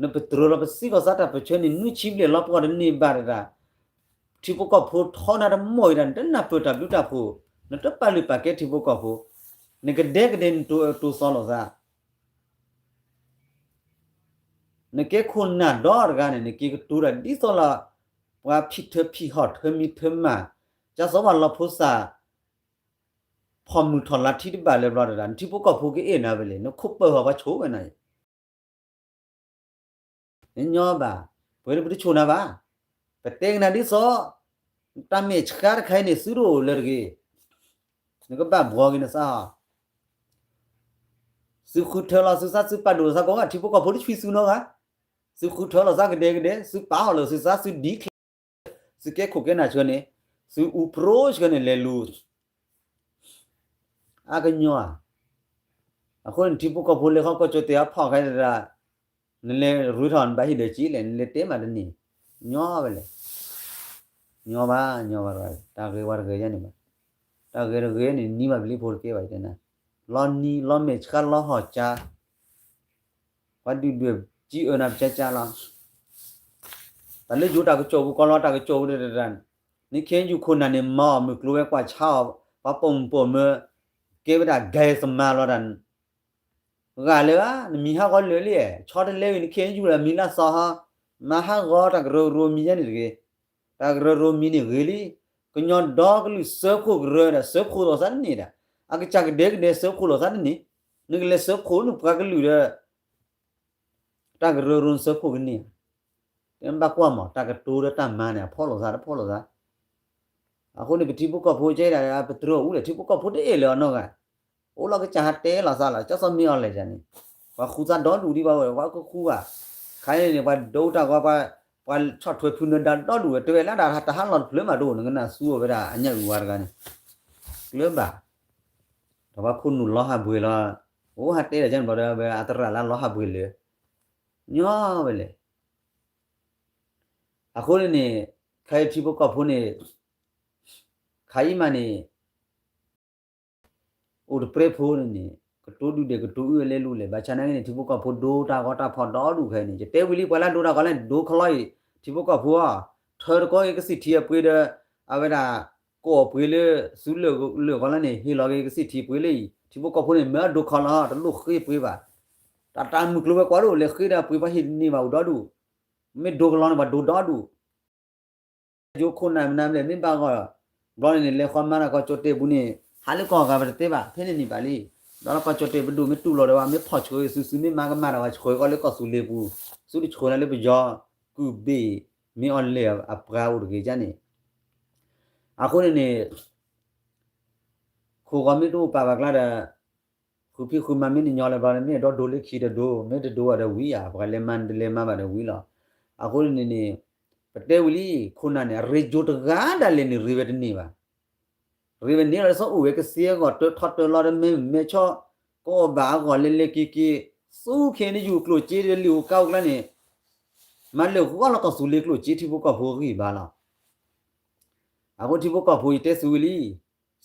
နပတြၢၤလီၤပစံးကီၢ်သးတၢ်ပၢၢ်ဆၢန့ၣ် နွံဆံဘျဲၣ်လီၤပှီၢ်တန့ၢ်ဘၣ်တဒၣ်, ထံဖိကီၢ်ဖိထီနၤတမီၢ်အံၤဒၣ် နတနၢ်ပၢၢ်တၢ်ဘျုးတၢ်ဖှိၣ်, နတပာ်လုၢ်ပာ်ကဲထံဖိကီၢ်ဖိ, နကဒဲကဒဲနတိၤသီလိာ်သး နကဲခိၣ်နၢ်ဒီတဂၤန့ၣ် နက့ၤကတိၤတၢ်ဒ်သိးလၢ ပှၤဖံးထၢဖံးဟီ�ၣ်ထၢမံၤထၢမး, ကၢ်သိးပှၤလီၤဖိသၣ် ဖီၣ်မုၢ်ထီၣ်လါထံတဘၣ်လၢၤဘျီတဒၣ် နထံဖိကီၢ်ဖိကအဲၣ်နၤဝဲလဲၣ်, နခိၣ်ပၢၢ်ဟီၣ်ပှၤဆိၣ်ဝဲနၤအံၤ နညီဘၣ်, ပှဲၤဒီးပတဆိၣ်နၤဘၣ်, ပတဲကနၤဒ်သိး တၢ်မဲာ်ဆှးတခါအံၤန့ၣ် သုတအိၣ်လၢၤတဂ့ၤ, နကဘၣ်ဘှီက့ၤနသးဟီ, သုဃုထၢလီၤသုသး သုပာ်ဒိၣ်သးကိးဂၤ ထံဖိကီၢ်ဖိတဆံသုနီတဂၤ, သုဃုထၢလီၤသးကဒဲကဒဲ သုပာ်ဟီၣ်လီၤသုသး သုဒံးချ့ သုကဲခိၣ်ကဲနၢ်ဆှၢန့ၣ်, သုအူပြိဆှၢန့ၣ်လဲၤလူၤ အကညီဧါ, အဃိန့ၣ် ထံဖိကီၢ်ဖိလဲၤဃီကီၢ်ကၠိတဲအဖီၣ်ခဲတဒၣ်, နလဲၤရူထီၣ်နဘၣ်ဟံၣ်ဒၢးကံလဲၣ် နလဲၤတဲမးတန့ၢ်, ညီဝဲလဲၣ်, ညီဘၣ် ညီဘၣ်, တၢ်ဂ့ၤဝဲတဂ့ၤယဲန့ၣ်ဘၣ်, တၢ်ဂ့ၤတဂ့ၤန့ၣ် နံၤဘၣ်ပလံၤဖိတကဲဘၣ်တဲနၤ, လီၤနံၤလီၤမဲာ်ဆှးလီၤဟီၣ်ကၠါ ပှၤဒုၣ်ဒွဲၣ်ကံအၢနၤပကၠါကၠါလီၤ, တၢ်လၢယိၤတၢ်ကစီၣ်ပူၤကီၢ်လီၤတၢ်ကစီၣ်ပူၤတဒၣ်, နခ့ယုၢ်ခိၣ်နၢ်န့ၣ် မၤအီၣ်မုၢ်ကျိၤဝဲကွၢ်ဆါအီၤ, ပှၤပိာ်မုၣ်ပိာ်မၢၤ, ကဲဝဲဒၣ် ဂဲၤသမါလီၤတၢ်, ဂၤလၢၤဧါ, နမံၤဟးဂီၤလၢာ်လံ, ဆီတလဲဝံၤ နခ့ယုၢ်လၢမံၤလၢ်သီဟီ, မၤဟးဂီၤတၢ်ကရၢကရိမံၤယဲန့ၣ်တဂ့ၤ, တၢ်ကရၢကရိမံၤန့ၣ်ဂ့ၤလံ, ကညီဒီကလုာ်စၢဖှိၣ်ကရၢဒီး စၢဖှိၣ်လိာ်သးတန့ၢ်ဒၣ်, အကစၢ်ကဒဲကဒဲစၢဖှိၣ်လိာ်သးတန့ၢ်, နကလဲၤစၢဖှိၣ်နပှၤကလုာ်ဒီး တၢ်ကရၢကရိနစၢဖှိၣ်ကန့ၢ်ဧါ, တဲဘၣ်ကွၢ်မး တၢ်ကတိၤဒီးတၢ်မၤန့ၣ် အဖီၣ်လိာ်သးတဖီၣ်လိာ်သး, အဃိန့ၣ် ပထံဖိကီၢ်ဖိကဲဒၣ် ပတြၢၤအူလဲၣ် ထံဖိကီၢ်ဖိတအဲၣ်လၢၤအနီၢ်ဂၤ, အိၣ်လီၤကစၢ်ဟးတဲလီၤသးလီၤ ကၢ်သိးမ့ၢ်အီၤလဲၣ်န့ၣ်, ပှၤဃူသးဒီဒူၣ်ဒံးဘၣ်ဝဲ ပှၤကဃူဘၣ်, ခါအံၤန့ၣ် ပှၤဒိတၢ်ဂီၤ ပှၤဆီၣ်ထွဲဖုနၢၤဒါဒီဒူၣ်ဝဲ တဲဝဲလၢဒၣ်တၢ်ဟးလီၤတဖျၢၣ်မးတအိၣ် နကနၣ်သူအီၤဝဲဒၣ်အညၣ်အုၣ်ဝါတဂၤန့ၣ်, ကျၢၤဘၣ်, ဒီးပှၤခိၣ်နူာ်လီၤဟးဘှ့ၣ်လီၤ, အိၣ်ဟးတဲဒၣ်ကၢ်န့ၣ်ဘျီဒီး အသရၣ်လၢလီၤဟးဘှ့ၣ်လၢာ်, ညီဝဲလဲၣ် အဃိန့ၣ်န့ၣ်, ခဲအံၤထံဖိကီၢ်ဖိန့ၣ်, ခါအံၤမးန့ၣ်, အိၣ်တပြဲဖိန့ၣ်န့ၣ်, ကတိၤဒုၣ်ဒဲးကတိၤအုၣ်အလဲလူၤလဲၣ် ဘၣ်ဆၣ်နာ်က့န့ၣ် ထံဖိကီၢ်ဖိဒိတၢ်ဂီၤတၢ်ဖီၣ်ဒီဒူၣ်ခဲအံၤန့ၣ် ယတဲဝံၤလံ ပှၤလၢဒိတၢ်ဂီၤလၢဒိခီလီၤအံၤ, ထံဖိကီၢ်ဖိအီၤ, ထၢတကီအံၤကသံၣ်ထံအပှ့ၤဒီး, အဝဲဒၣ်, ကိးအပှ့ၤလၢ, သုလၢာ်ဂီၤလၢန့ၣ် ဟ့ၣ်လီၤက့ၤကသံၣ်ထံပှ့ၤလၢအံၤ ထံဖိကီၢ်ဖိန့ၣ် မ့ၢ်အဒိခီလီၤ တလိၣ်ဃ့ပှ့ၤဘၣ်, တၢ်တၢ်မုၢ်ကျိၤဝဲၤကွာ်ဒိၣ်လဲၤဃ့ဒီးပှ့ၤပှၤဟ့ၣ်တန့ၢ်ဘၣ်အိၣ်ဒီဒူၣ်, မ့ၢ်ဒိကလီၤန့ၣ် ပှၤဒိဒီဒူၣ် ယိခိၣ်နၢ်မနုၤလဲၣ် မ့ၢ်ဘၣ်ဂီၢ်, ဘျီန့ၣ်န့ၣ် လဲၤဃီမၤတၢ်ကီၢ်ကၠိတဲာ်ပူၤန့ၣ် ဟးလၢကီၢ်ဂၤပတတဲဘၣ် ဖဲန့ၣ်န့ၣ်ဘၣ်လံ, ဒီးလၢကီၢ်ကၠီၣ်တဲၣ်ပဒိၣ်မ့ၢ်တူၢ်လိာ်ဒီးဝဲ မ့ၢ်ဖီၣ်ဆှၢစု စုမ့ၢ်မၤကမၣ်ဒီးဝဲဆှၢကီးလၢကီၢ်သူလ့ၤပူၤ, စုတဆှၢနၤလၢပယီၤကုၢ်ဘ့ၣ် မ့ၢ်အီၤလဲၣ်အပှၤအိၣ်တဂ့ၤန့ၣ်, အဃိန့ၣ်န့ၣ် ခိၣ်ဂီၤမ့ၢ်တအိၣ်ပာ်ဘၣ်ကျါဒီး ဃုဖံးဃုမၤမ့ၢ်တညီလၢၤဘျီန့ၣ် မ့ၢ်အဒီဒိလၢခံတဒိ မ့ၢ်တဒိဒီးဝံၤဧါ ပှၤလဲၤမၤတလဲၤမၤဘၣ်ဒီးဝံၤလီၤ. အဃိန့ၣ်န့ၣ် ပတဲဝံၤလံ ခိၣ်နၢ်န့ၣ် အရ့ယိၤတဂၤဒၣ်လဲာ်န့ၣ် ရ့ဝဲတန့ၢ်ဘၣ်. ရ့ဝဲန့ၣ်လီၤ ဒ်သိးအိၣ်ဝဲကသ့အဂီၢ် တၢထီတၢလီၤဒီး မ့ၢ်မဲာ်ဆီၣ် ကအီၣ်ဘၣ်အဂီၢ်လဲၤလဲၤက့ၤက့ၤ, ဆူခဲအံၤနယူၢ်ကျိၣ်စ့ဒီးလံာ်အိၣ်ကါအိၣ်ကျါန့ၣ် မၤလၢာ်ဂီၢ်လီၤကီၢ်သူလ့ၤကျိၣ်စ့ထံဖိကီၢ်ဖိအဂံၢ်အဘါလီၤ. အဃိထံဖိကီၢ်ဖိယတဲသုဝံၤလံ,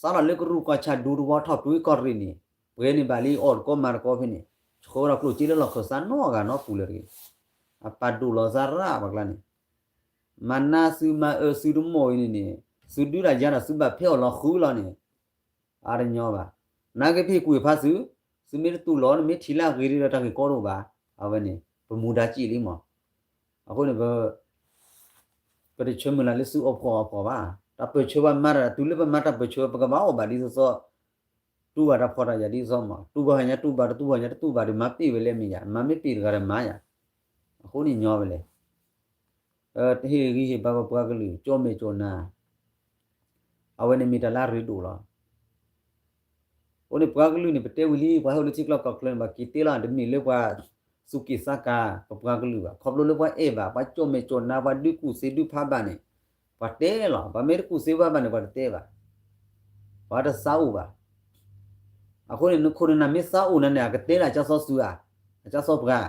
စးထီၣ်လၢကရူၢ်ကီၢ်ဆၣ်ဒူသဝီထီၣ် ပှ့ၤကီၢ်ရ့ၣ်န့ၣ် ပှဲၤန့ၢ်ဘၣ်လံ အီၣ်တကီမၤတကီဖဲန့ၣ်, ဆှၢဒီးကျိၣ်စ့လၢလီၢ်ခၢၣ်သးနီတဂၤနီတပူၤလၢၤတဂ့ၤ. အပာ်ဒိၣ်လီၤသးရၣ်ပှၤကျါန့ၣ်, မၤနးသုမၤအၢသုတမိၣ်အံၤန့ၣ်န့ၣ်, သုဒုးတၢ်ယါဒီးသုဘၣ်ဖဲအီၣ်လီၤဃုလီၤန့ၣ် အါတညီဘၣ်. နာ်က့ဖဲကွံာ်ဖးသု, သုမ့ၢ်တတူၢ်လိာ်န့ၣ် မ့ၢ်ထံၣ်လၢအဂ့ၤဒီးတၢ်ဂ့ၢ်ကီတအိၣ်ဘၣ်. အဝဲန့ၣ် ပမူဒါစံၣ်လံမး. အဃိန့ၣ် ပတဆၢမုၢ်လၢ်လၢသုအီၣ်ဖှီၣ်အီၣ်ဖှီၣ်ဘၣ်. တၢ်ပၢၢ်ဆၢပှၤမၤတၢ် တုၤလၢပမၤတၢ်ပၢၢ်ဆၢ ပကဘၣ်အီၣ်ဘၣ်ဒ်သိးသိး, တူၢ်ဘၣ်တၢ်ဖှီၣ်တၢ်ယာ်ဒ်သိးမး, တူၢ်ဘၣ်ဟါညါတူၢ်ဘၣ် တတူၢ်ဘၣ်ဟါညါတတူၢ်ဘၣ်ဒီး မၤပ့ၢ်ဝဲလၢမ့ၢ်ယါ, မၤမ့ၢ်ပ့ၢ်တဂၤဒီးမၤယါ. အဃိန့ၣ်ညီဝဲလဲၣ် တဟ့ၣ်ဂံၢ်ဟ့ၣ်ဘါပပှၤကလုာ် ကၠီၣ်မဲာ်ကၠီၣ်နါ, အဝဲန့ၣ်မ့ၢ်တၢ်လၢအရ့ဒိၣ်လီၤ. အဃိန့ၣ်ပှၤကလုာ်န့ၣ် ပတဲဝံၤလံ ပှၤဟဲအိၣ်လၢထံကျါကီၢ်ချၢန့ၣ် ပှၤက့ၤတဲလီၤ တမ့ၢ်လၢပှၤသူၣ်က့ၣ်သးကါ ပပှၤကလုာ်ဘၣ်. ခီဖျိလၢပှၤအဲၣ်ဘၣ် ပှၤကၠီၣ်မဲာ်ကၠီၣ်နါ ပှၤဒုးကူၣ်သ့ဒုးဖးဘၣ်န့ၣ် ပှၤတဲလီၤ. ပှၤမ့ၢ်တကူၣ်သ့ဖးဘၣ်န့ၣ် ပှၤတတဲဘၣ်, ပှၤတသးအိၣ်ဘၣ်. အဃိန့ၣ် နခိၣ်နနၢ်မ့ၢ်သးအိၣ်နၤန့ၣ် အကတဲလၢအကၠါစီဆူဧါ, အကၠါစီပှၤ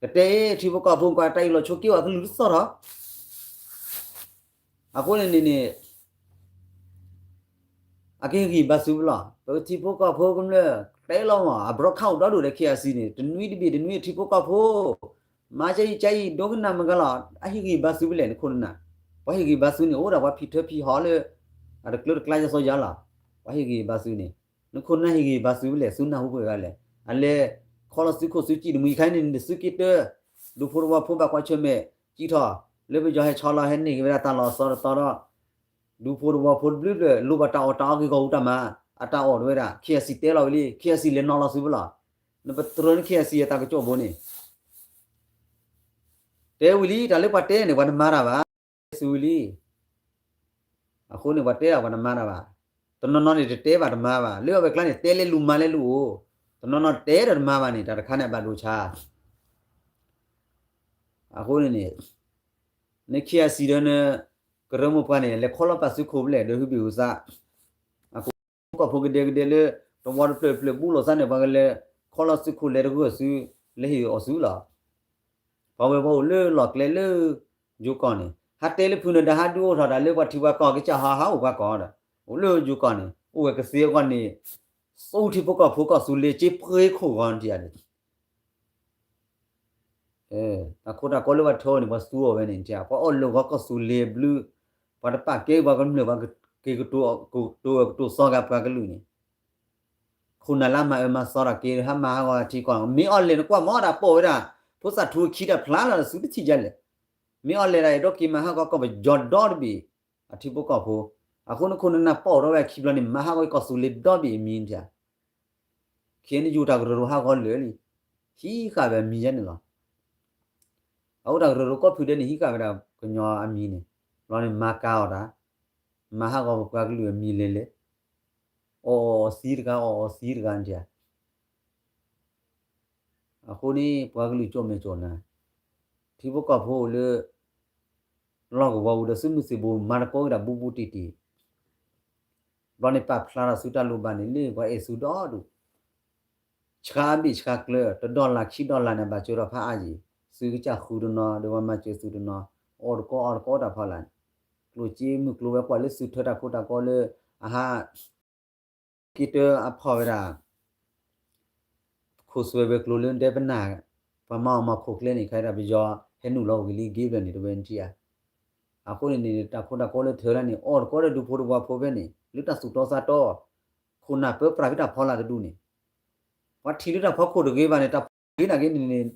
ကတဲအ့ၣ် ထံဖိကီၢ်ဖိကွၢ်တၢ်အံၤလီၤဆိက့ဝဲကလုာ်တသီၣ်ထီၣ်. အဃိန့ၣ်န့ၣ်န့ၣ် အကဟ့ၣ်ဂံၢ်ဘါသုပလီၢ်. ပထံဖိကီၢ်ဖိကမျၢၢ် တဲလီၤမး အဘျီခါအိၣ်ဒီဒူၣ်ဒီး KIC န့ၣ် တနွံတဘ့ၣ်တနွံထံဖိကီၢ်ဖိ မၤကၠါအံၤကၠါအံၤ ဒိကနၣ်မုၢ်ဂၤလီၤ. အဟ့ၣ်ဂံၢ်ဘါသုပလဲၣ် နခိၣ်နနၢ်. ပှၤဟ့ၣ်ဂံၢ်ဘါသုန့ၣ် အိၣ်ဒၣ်ပှၤဖံးထၢဖံးဟီလၢ အတကျၢတကျါယစီယါလီၤ. ပှၤဟ့ၣ်ဂံၢ်ဘါသုန့ၣ် နခိၣ်နၢ်ဟ့ၣ်ဂံၢ်ဘါသုပလဲၣ် သုနၢ်ဟူပှဲၤဂၤလဲၣ်. အလဲၤခီလီၤသုခိၣ်သုကံၣ်တမံၤခါန့ၣ် နသုက့တၢ ဒူဖိတဝီဖိဘၣ်ကွၢ်ဆၢၣ်မဲာ် ကံၣ်ထီၣ် လၢပယီၤဟဲဆီလီၤဟဲန့ၢ်က့ၤဝဲဒၣ်တၢ်လီၢ်အသီတတီဒီး ဒူဖိတဝီဖိတဘျုးဘျုး လိၣ်ဘၣ်တၢ်အီၣ်တၢ်အီဂ့ၤဂီၢ်ဟူတၢ်မၤ အတၢ်အီၣ်တဝဲဒၣ် KIC တဲလီၤဝံၤလံ KIC လဲၤနီၤလီၤသုပလီၢ်. နပတြၢၤန့ၣ် KIC အတၢ်ကစီၣ်ဘိန့ၣ် တဲဝံၤလံ တၢ်လၢပှၤတဲန့ၣ် ပှၤတမၤတၢ်ဘၣ် သုဝံၤလံ. အဃိန့ၣ် ပှၤတဲဒၣ်ပှၤတမၤတၢ်ဘၣ်. တနီၤနီၤန့ၣ် တတဲဘၣ်တမၤဘၣ်. လၢအဝဲကျါန့ၣ် တဲလၢလူၤမၤလၢလူၤအိၣ်. တနီၤနီၤတဲဒီးတမၤဘၣ်န့ၣ် တၢ်တခါန့ၣ်အဘၣ်ဒိဆါ. အဃိန့ၣ်န့ၣ် န KIC ဒီးန ကရၢမိၢ်ပှၢ်န့ၣ် လဲၤခီလီၤပာ်သုခိၣ်ဖဲလဲၣ် ဒီးဟုဘ့ၣ်ဟုသး အဃိ ကီၢ်ဖိကဒဲကဒဲလၢ တဝီတဖျၢၣ်တဖျၢၣ်ဘူးလိာ်သးန့ၣ် ပှၤကလဲၤခီလီၤသုခိၣ်လဲၤတဂၢၢ်သု လဲၤဟ့ၣ်အီၣ်သုလီၤ. ပှၤဝဲပှၤအိၣ်လၢလီၢ်ကျဲလၢ ယိၤကီၢ်န့ၣ် ဟးတဲလၢဖုနၢၤဒါဟးဒုးအိၣ်ထီၣ်တၢ်လၢပှၤထံပှၤကီၢ်ကစၢ်ဟးဟးအိၣ်ပှၤကီၢ်ဒီး အိၣ်လၢယိၤကီၢ်န့ၣ် အိၣ်ဝဲကသ့အဂီၢ်န့ၣ် သူထံဖိကီၢ်ဖိကီၢ်သူလ့ၤက့ပှ့ၤခိၣ်ဂီၤန့ၣ် တၢ်ခိတၢ်ကီလၢပှၤထၢအီၤန့ၣ် ပှၤသူအီၤဝဲန့ၣ် ပှၤအီၣ်လၢာ်ဂီၤကီၢ်သူလ့ၤဘျုး ပှၤတပာ်ကဲပှၤကမျၢၢ်ပှၤက့ၤကတိၤကတိၤအကတိၤစီၤဂၤပှၤကလုာ်န့ၣ် ခိၣ်နၢ်လၢမၤအၢမၤသီတၢ်က့ၤ ဟးမၤဟးဂီၤအထံကီၢ် မ့ၢ်အီၤလဲၣ်နကွၢ်မ့ၢ်တၢ်ပိာ်ဝဲဒၣ် ဖိသၣ်ထူခံတၢ်ဖျါလီၤဒီးသုတထံၣ်ယဲလဲၣ် မ့ၢ်အီၤလဲၣ်ဒၣ်အဲၣ်ဒိးက့ၤမၤဟးဂီၤကီၢ်ပယီၤဒီတဘ့ၣ် အထံဖိကီၢ်ဖိ အဃိနခိၣ်နနၢ်ပိာ်ထီၣ်ဝဲအခံဘျီန့ၣ် မၤဟးဂီၤကီၢ်သူလ့ၤဒီဘ့ၣ်အမံၤန့ၣ် ခဲအံၤနယူၢ်တၢ်ကရၢကရိဟးဂီၤလၢာ်လံ ဟံးဃာ်ဝဲအမံၤယဲန့ၣ်လီၤ. အအိၣ်တၢ်ကရၢကရိကိးဖုဒဲးန့ၣ် ဟံးဃာ်ဝဲဒၣ်ကညီအမံၤန့ၣ် ဘျီန့ၣ်မၤကၤအီၤတၢ် မၤဟးဂီၤပပှၤကလုာ်အမံၤလဲၤလဲၤ အီၣ်အီၤသံတဂၤ အီၣ်အီၤသံတဂၤန့ၣ် အဃိန့ၣ် ပှၤကလုာ်ကၠီၣ်မဲာ်ကၠီၣ်နါ ထံဖိကီၢ်ဖိလၢ လီၢ်ကဝီၤပူၤဒီး သုးမုၢ်သံၣ်ဘိမၤသကိးက့ၤတၢ်ဘူးဘူးတံၢ်တံၢ် ဘျီန့ၣ်ပာ်ဖျါထီၣ်သုတၢ်လိၣ်ဘၣ်န့ၣ်လၢပှၤအဲၣ်သုဒီဒူၣ် ဆှါဘ့ၣ်ဆှါကျၢၤ တဒီလၣ်ခံဒီလၣ်န့ၣ် ဘၣ်စၢၤထီၣ်ဖးအါယံၤ သုကစၢ်ဃုတနီၤ ဒီးပှၤမၤစၢၤသုတနီၤ အီၣ်တကီအီတကီတၢ်ဖီလာ်န့ၣ် ကျိၣ်စ့မုၢ်ကျိၤဝဲၤကွာ်လၢသုထၢတၢ်ခိတၢ်ကီလၢ အဟး က့တၢအဖီၣ်ဝဲဒၣ် ခိၣ်စွဲဝဲၤကျိၤလၢဒဲပနၢ် ပှၤမၤအီၣ်မၤခိၣ်ကျဲန့ၣ် ခဲဒၣ်ပယီၤဟဲနုာ်လီၤဝံၤလံ ဂ့ၤဖျၢၣ်န့ၣ် တဝဲနထံၣ်ဧါ. အဃိန့ၣ်န့ၣ် တၢ်ခိတၢ်ကီလၢထၢလၢန့ၣ် အီၣ်တကီလၢဒူဖိတဝီဖိဖဲန့ၣ် လၢတၢ်သူၣ်တီသးတီ ခိၣ်နၢ်ပၢပြးဖဲတၢ်ဖီလာ်တဒူၣ်န့ၣ် ပှၤထံၣ်လၢတၢ်ဖီခိၣ်တဂ့ၤဘၣ်န့ၣ် တၢ်ဖီဂ့ၤနာ်က့န့ၣ်န့ၣ်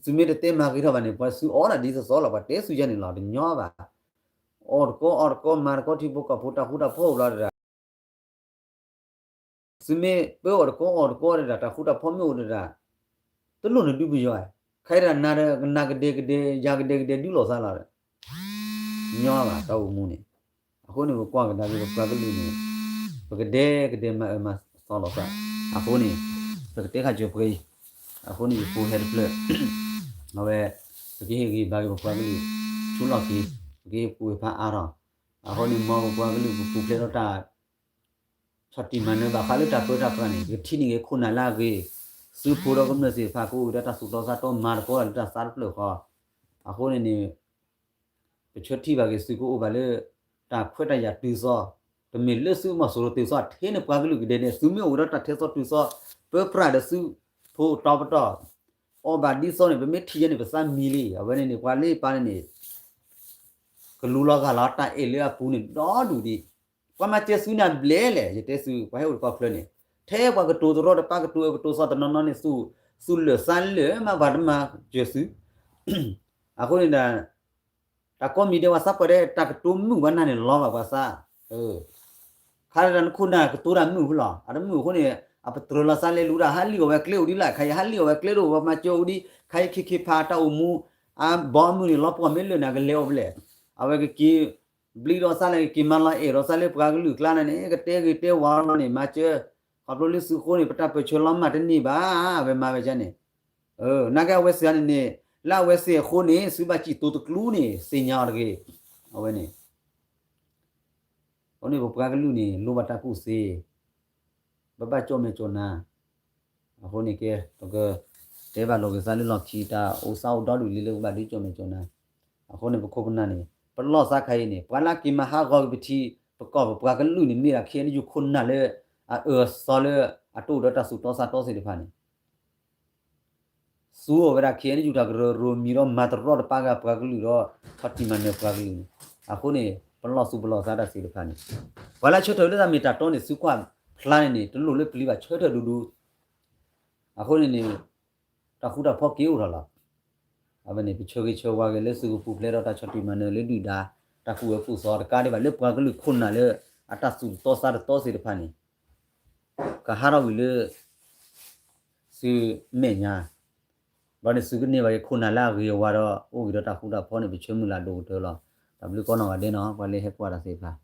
သုမ့ၢ်တတဲမၤဂ့ၤထီၣ်ဘၣ်န့ၣ် ပှၤသုအီၣ်ဒၣ်ဒ်သိးသိးလီၤ ပှၤတဲသုယဲန့ၣ်လီၤ တညီဘၣ်. အီၣ်တကီအီတကီမၤတကီထံဖိကီၢ်ဖိတၢ်ဃူတၢ်ဖိးဘျီတဒၣ် သုမ့ၢ်ပၢအီၤတကိးအီၤတကိးဒၣ် တၢ်ဃူတၢ်ဖိးမ့ၢ်အိၣ်ဒၣ်, တလိၣ်နဒုးပယီၤ, ခဲအံၤဒၣ်နၤဒီး ကနၣ်ကဒဲကဒဲ ယၤကဒဲကဒဲဒုးလိာ်သးလီၤဒီး, ညီဘၣ်တၢ်အိၣ်မူန့ၣ်, အဃိန့ၣ် ပကွၢ်ကဒါက့ၤပပှၤကလုာ်န့ၣ်, ပကဒဲကဒဲမၤအၢမၤသီလိာ်သး, အဃိန့ၣ်, ပကတဲခါစၢၤပှဲၤအံၤ, အဃိန့ၣ် ယဖိဟဲတဖျၢၣ်, အဝဲ, ပကဟ့ၣ်ဂံၢ်ဘါက့ၤပပှၤကလုာ်, ဆူလီၢ်ခံ, ပကဟ့ၣ်ပှ့ၤဖးအါထီၣ်, အဃိန့ၣ် မ်ပပှၤကလုာ်ပပူၤဖျဲးထီၣ်တၢ် ဆီၣ်တံၢ်မၤနၢၤဘၣ်ဃးလၢတၢ်ပၢတၢ်ပြးန့ၣ် ပကထံၣ်န့ၢ်က့ၤခိၣ်နၢ်လၢအဂ့ၤ, သုးဖိဒီးကမျၢၢ်သ့ၣ်တဖၣ်ကအိၣ်က့ၤဒီးတၢ်သူၣ်တီသးတီမၤသကိးတၢ်လၢတၢ်သးတဖျၢၣ်ဃီ, အဃိန့ၣ်န့ၣ်, ပဆၢထံၣ်ဘၣ်က့ၤသုးကအိၣ်ဘၣ်လၢ, တၢ်ခွဲးတၢ်ယာ်တုၤသီ, တမ့ၢ်လၢသုးမီၤစိရိၤတုၤသီ ထဲန့ၣ်ပှၤကလုာ်ကဒဲန့ၣ် သုးမ့ၢ်အိၣ်က့ၤဒီးတၢ်ထဲသီတုၤသီ, ပၢပြးဒီးသုးဖိတီပတီၢ်, အီၣ်ဘၣ်ဒ်သိးန့ၣ် ပမ့ၢ်ထံၣ်ယဲန့ၣ် ပသးမံလံ, အဝဲန့ၣ်န့ၣ် ပှၤလၢပၢ်န့ၣ်န့ၣ် ကလူလီၤဂာ်လီၤတၢ်အဲၣ်လၢအပူၤန့ၣ်ဒီဒူၣ်ဒံး, ပှၤမၤစၢၤသုးန့ၣ်ဘျဲၣ်လဲၣ် ယတဲသုး ပှၤဟဲအိၣ်တကီၢ်ချၢန့ၣ်, ထဲပှၤကတိၤတရီတပါကတိၤအၢကတိၤသီတနီၤနီၤန့ၣ် သုး, သုးလၢာ်သးလၢာ်မးပှၤတမၤစၢၤသုး, အဃိန့ၣ်ဒီး တၢ်ကိးမံၤဒဲးပှၤသးပှၢ်ဒဲး တၢ်ကတိၤမုာ်ပှၤနၤန့ၣ်လီၤဘၣ်ပှၤသး, ခါဒၣ်နခိၣ်နၢ်ကတိၤတၢ်မုာ်ဃိလီၤ အတမုာ်အဃိန့ၣ်, အပတြၢၤလီၤသးလဲၤလူၤဒၣ် ဟးလံၣ်အီၣ်ဝဲကျဲအိၣ်ဒံးလၢ ခါအံၤဟးလံၣ်အီၣ်ဝဲကျဲဒိၣ် ပှၤမၤစၢၤအိၣ်ဒံး ခါအံၤခ့ခ့ဖးတၢ်အိၣ်မူ, အဘီအမုၢ်န့ၣ် လီၤပှီၢ်မ့ၢ်လၢာ်န့ၣ် ကလဲၤအီၣ်ဖဲလဲၣ်, အဝဲကက့ၤ ဘျံးဒီးသးလၢကက့ၤမၤလီၤအဲၣ်ဒီးသးလၢပှၤကလုာ်ကျါန့ၣ်န့ၣ် ကတဲဂ့ၤတဲဝါလီၤန့ၣ် မၤစၢၤ, ခီဖျိလၢသုးဃိန့ၣ် ပတၢ်ပၢၢ်ဆၢလီၤမၢ်တန့ၢ်ဘၣ် အဝဲမၤဝဲဒ်န့ၣ်, နာ်က့အဝဲသ့ၣ်န့ၣ်န့ၣ်, လၢအဝဲသ့ၣ်အဃိန့ၣ် သုးဘၣ်စံၣ်တိၤတကျူန့ၣ် သ့ၣ်ညါအီၤတဂ့ၤ, အဝဲန့ၣ် အဃိန့ၣ် ပပှၤကလုာ်န့ၣ် လိၣ်ဘၣ်တၢ်ကူၣ်သ့, ပဘၣ်ကၠီၣ်မဲာ်ကၠီၣ်နါ, အဃိန့ၣ်ကဲ ပက, တဲဘၣ်လိာ်က့ၤသးလၢလီၢ်ခံတၢ်အိၣ်သးအိၣ်ဒီဒူၣ်လံလၢပဘၣ်ဒုးကၠီၣ်မဲာ်ကၠီၣ်နါ, အဃိန့ၣ် ပခိၣ်ပနၢ်န့ၣ် ပလီၢ်သးခါအံၤန့ၣ် ပှၤလၢက့ၤမၤဟးဂီၤက့ၤပထံ, ပကီၢ်ပပှၤကလုာ်န့ၣ်မ့ၢ်ဒၣ် ခ့ၣ်အဲၣ်ယူၣ်ခိၣ်နၢ်လၢ, အအၢအသီလၢ, အတအိၣ်ဒီးတၢ်သူၣ်တီသးတီသ့ၣ်တဖၣ်န့ၣ် သူအီၤဝဲဒၣ် ခ့ၣ်အဲၣ်ယူၣ်တၢ်ကရၢကရိမံၤဒီးမၤတရီတပါက့ၤပှၤကလုာ်ဒီး, ထီၣ်တံၢ်မၤနၢၤပှၤကလုာ်န့ၣ်, အဃိန့ၣ် ပလီၢ်သူၣ်ပလီၢ်သးတၢ်သ့ၣ်တဖၣ်န့ၣ်, ပှၤလၢဆၢထၢၣ်လၢတၢ်မ့ၢ်တၢ်တီန့ၣ် သုးကွၢ်ဖျါန့ၣ်န့ၣ် တလိၣ်လၢပျံၤဘၣ်ဆၢထၢၣ်ဒူဒူ, အဃိန့ၣ်န့ၣ်, တၢ်ဃူတၢ်ဖိးက့ၤအိၣ်ထီၣ်လီၤ. အဝဲန့ၣ် ပဆၢဂ့ၤဆၢဝါက့ၤလၢသုးကပူၤဖျဲးဒီးတၢ်ဆီၣ်တံၢ်မၤနၢၤလၢဒုၣ်ဒါ, တၢ်ကူၣ်အၢကူၣ်သီတကးဒံးဘၣ်လၢပှၤကလုာ်ခိၣ်နၢ်လၢ, အတၢ်သူၣ်တတီသးတတီသ့ၣ်တဖၣ်န့ၣ် ကဟးထီၣ်ဝံၤလၢ သုးမဲာ်ညါ, ဘျီန့ၣ်သုကန့ၢ်ဘၣ်က့ၤခိၣ်နၢ်လၢအဂ့ၤအဝါဒီး အိၣ်က့ၤဒီးတၢ်ဃူတၢ်ဖိးန့ၣ် ပဆၢမုၢ်လၢ်ဒိၣ်ကတၢၢ်လီၤ. တၢ်ဘျုးကိးနီၢ်ဂၤဒဲးနီၤ ပှၤလၢဟဲကွၢ်တၢ်သ့ၣ်တဖၣ်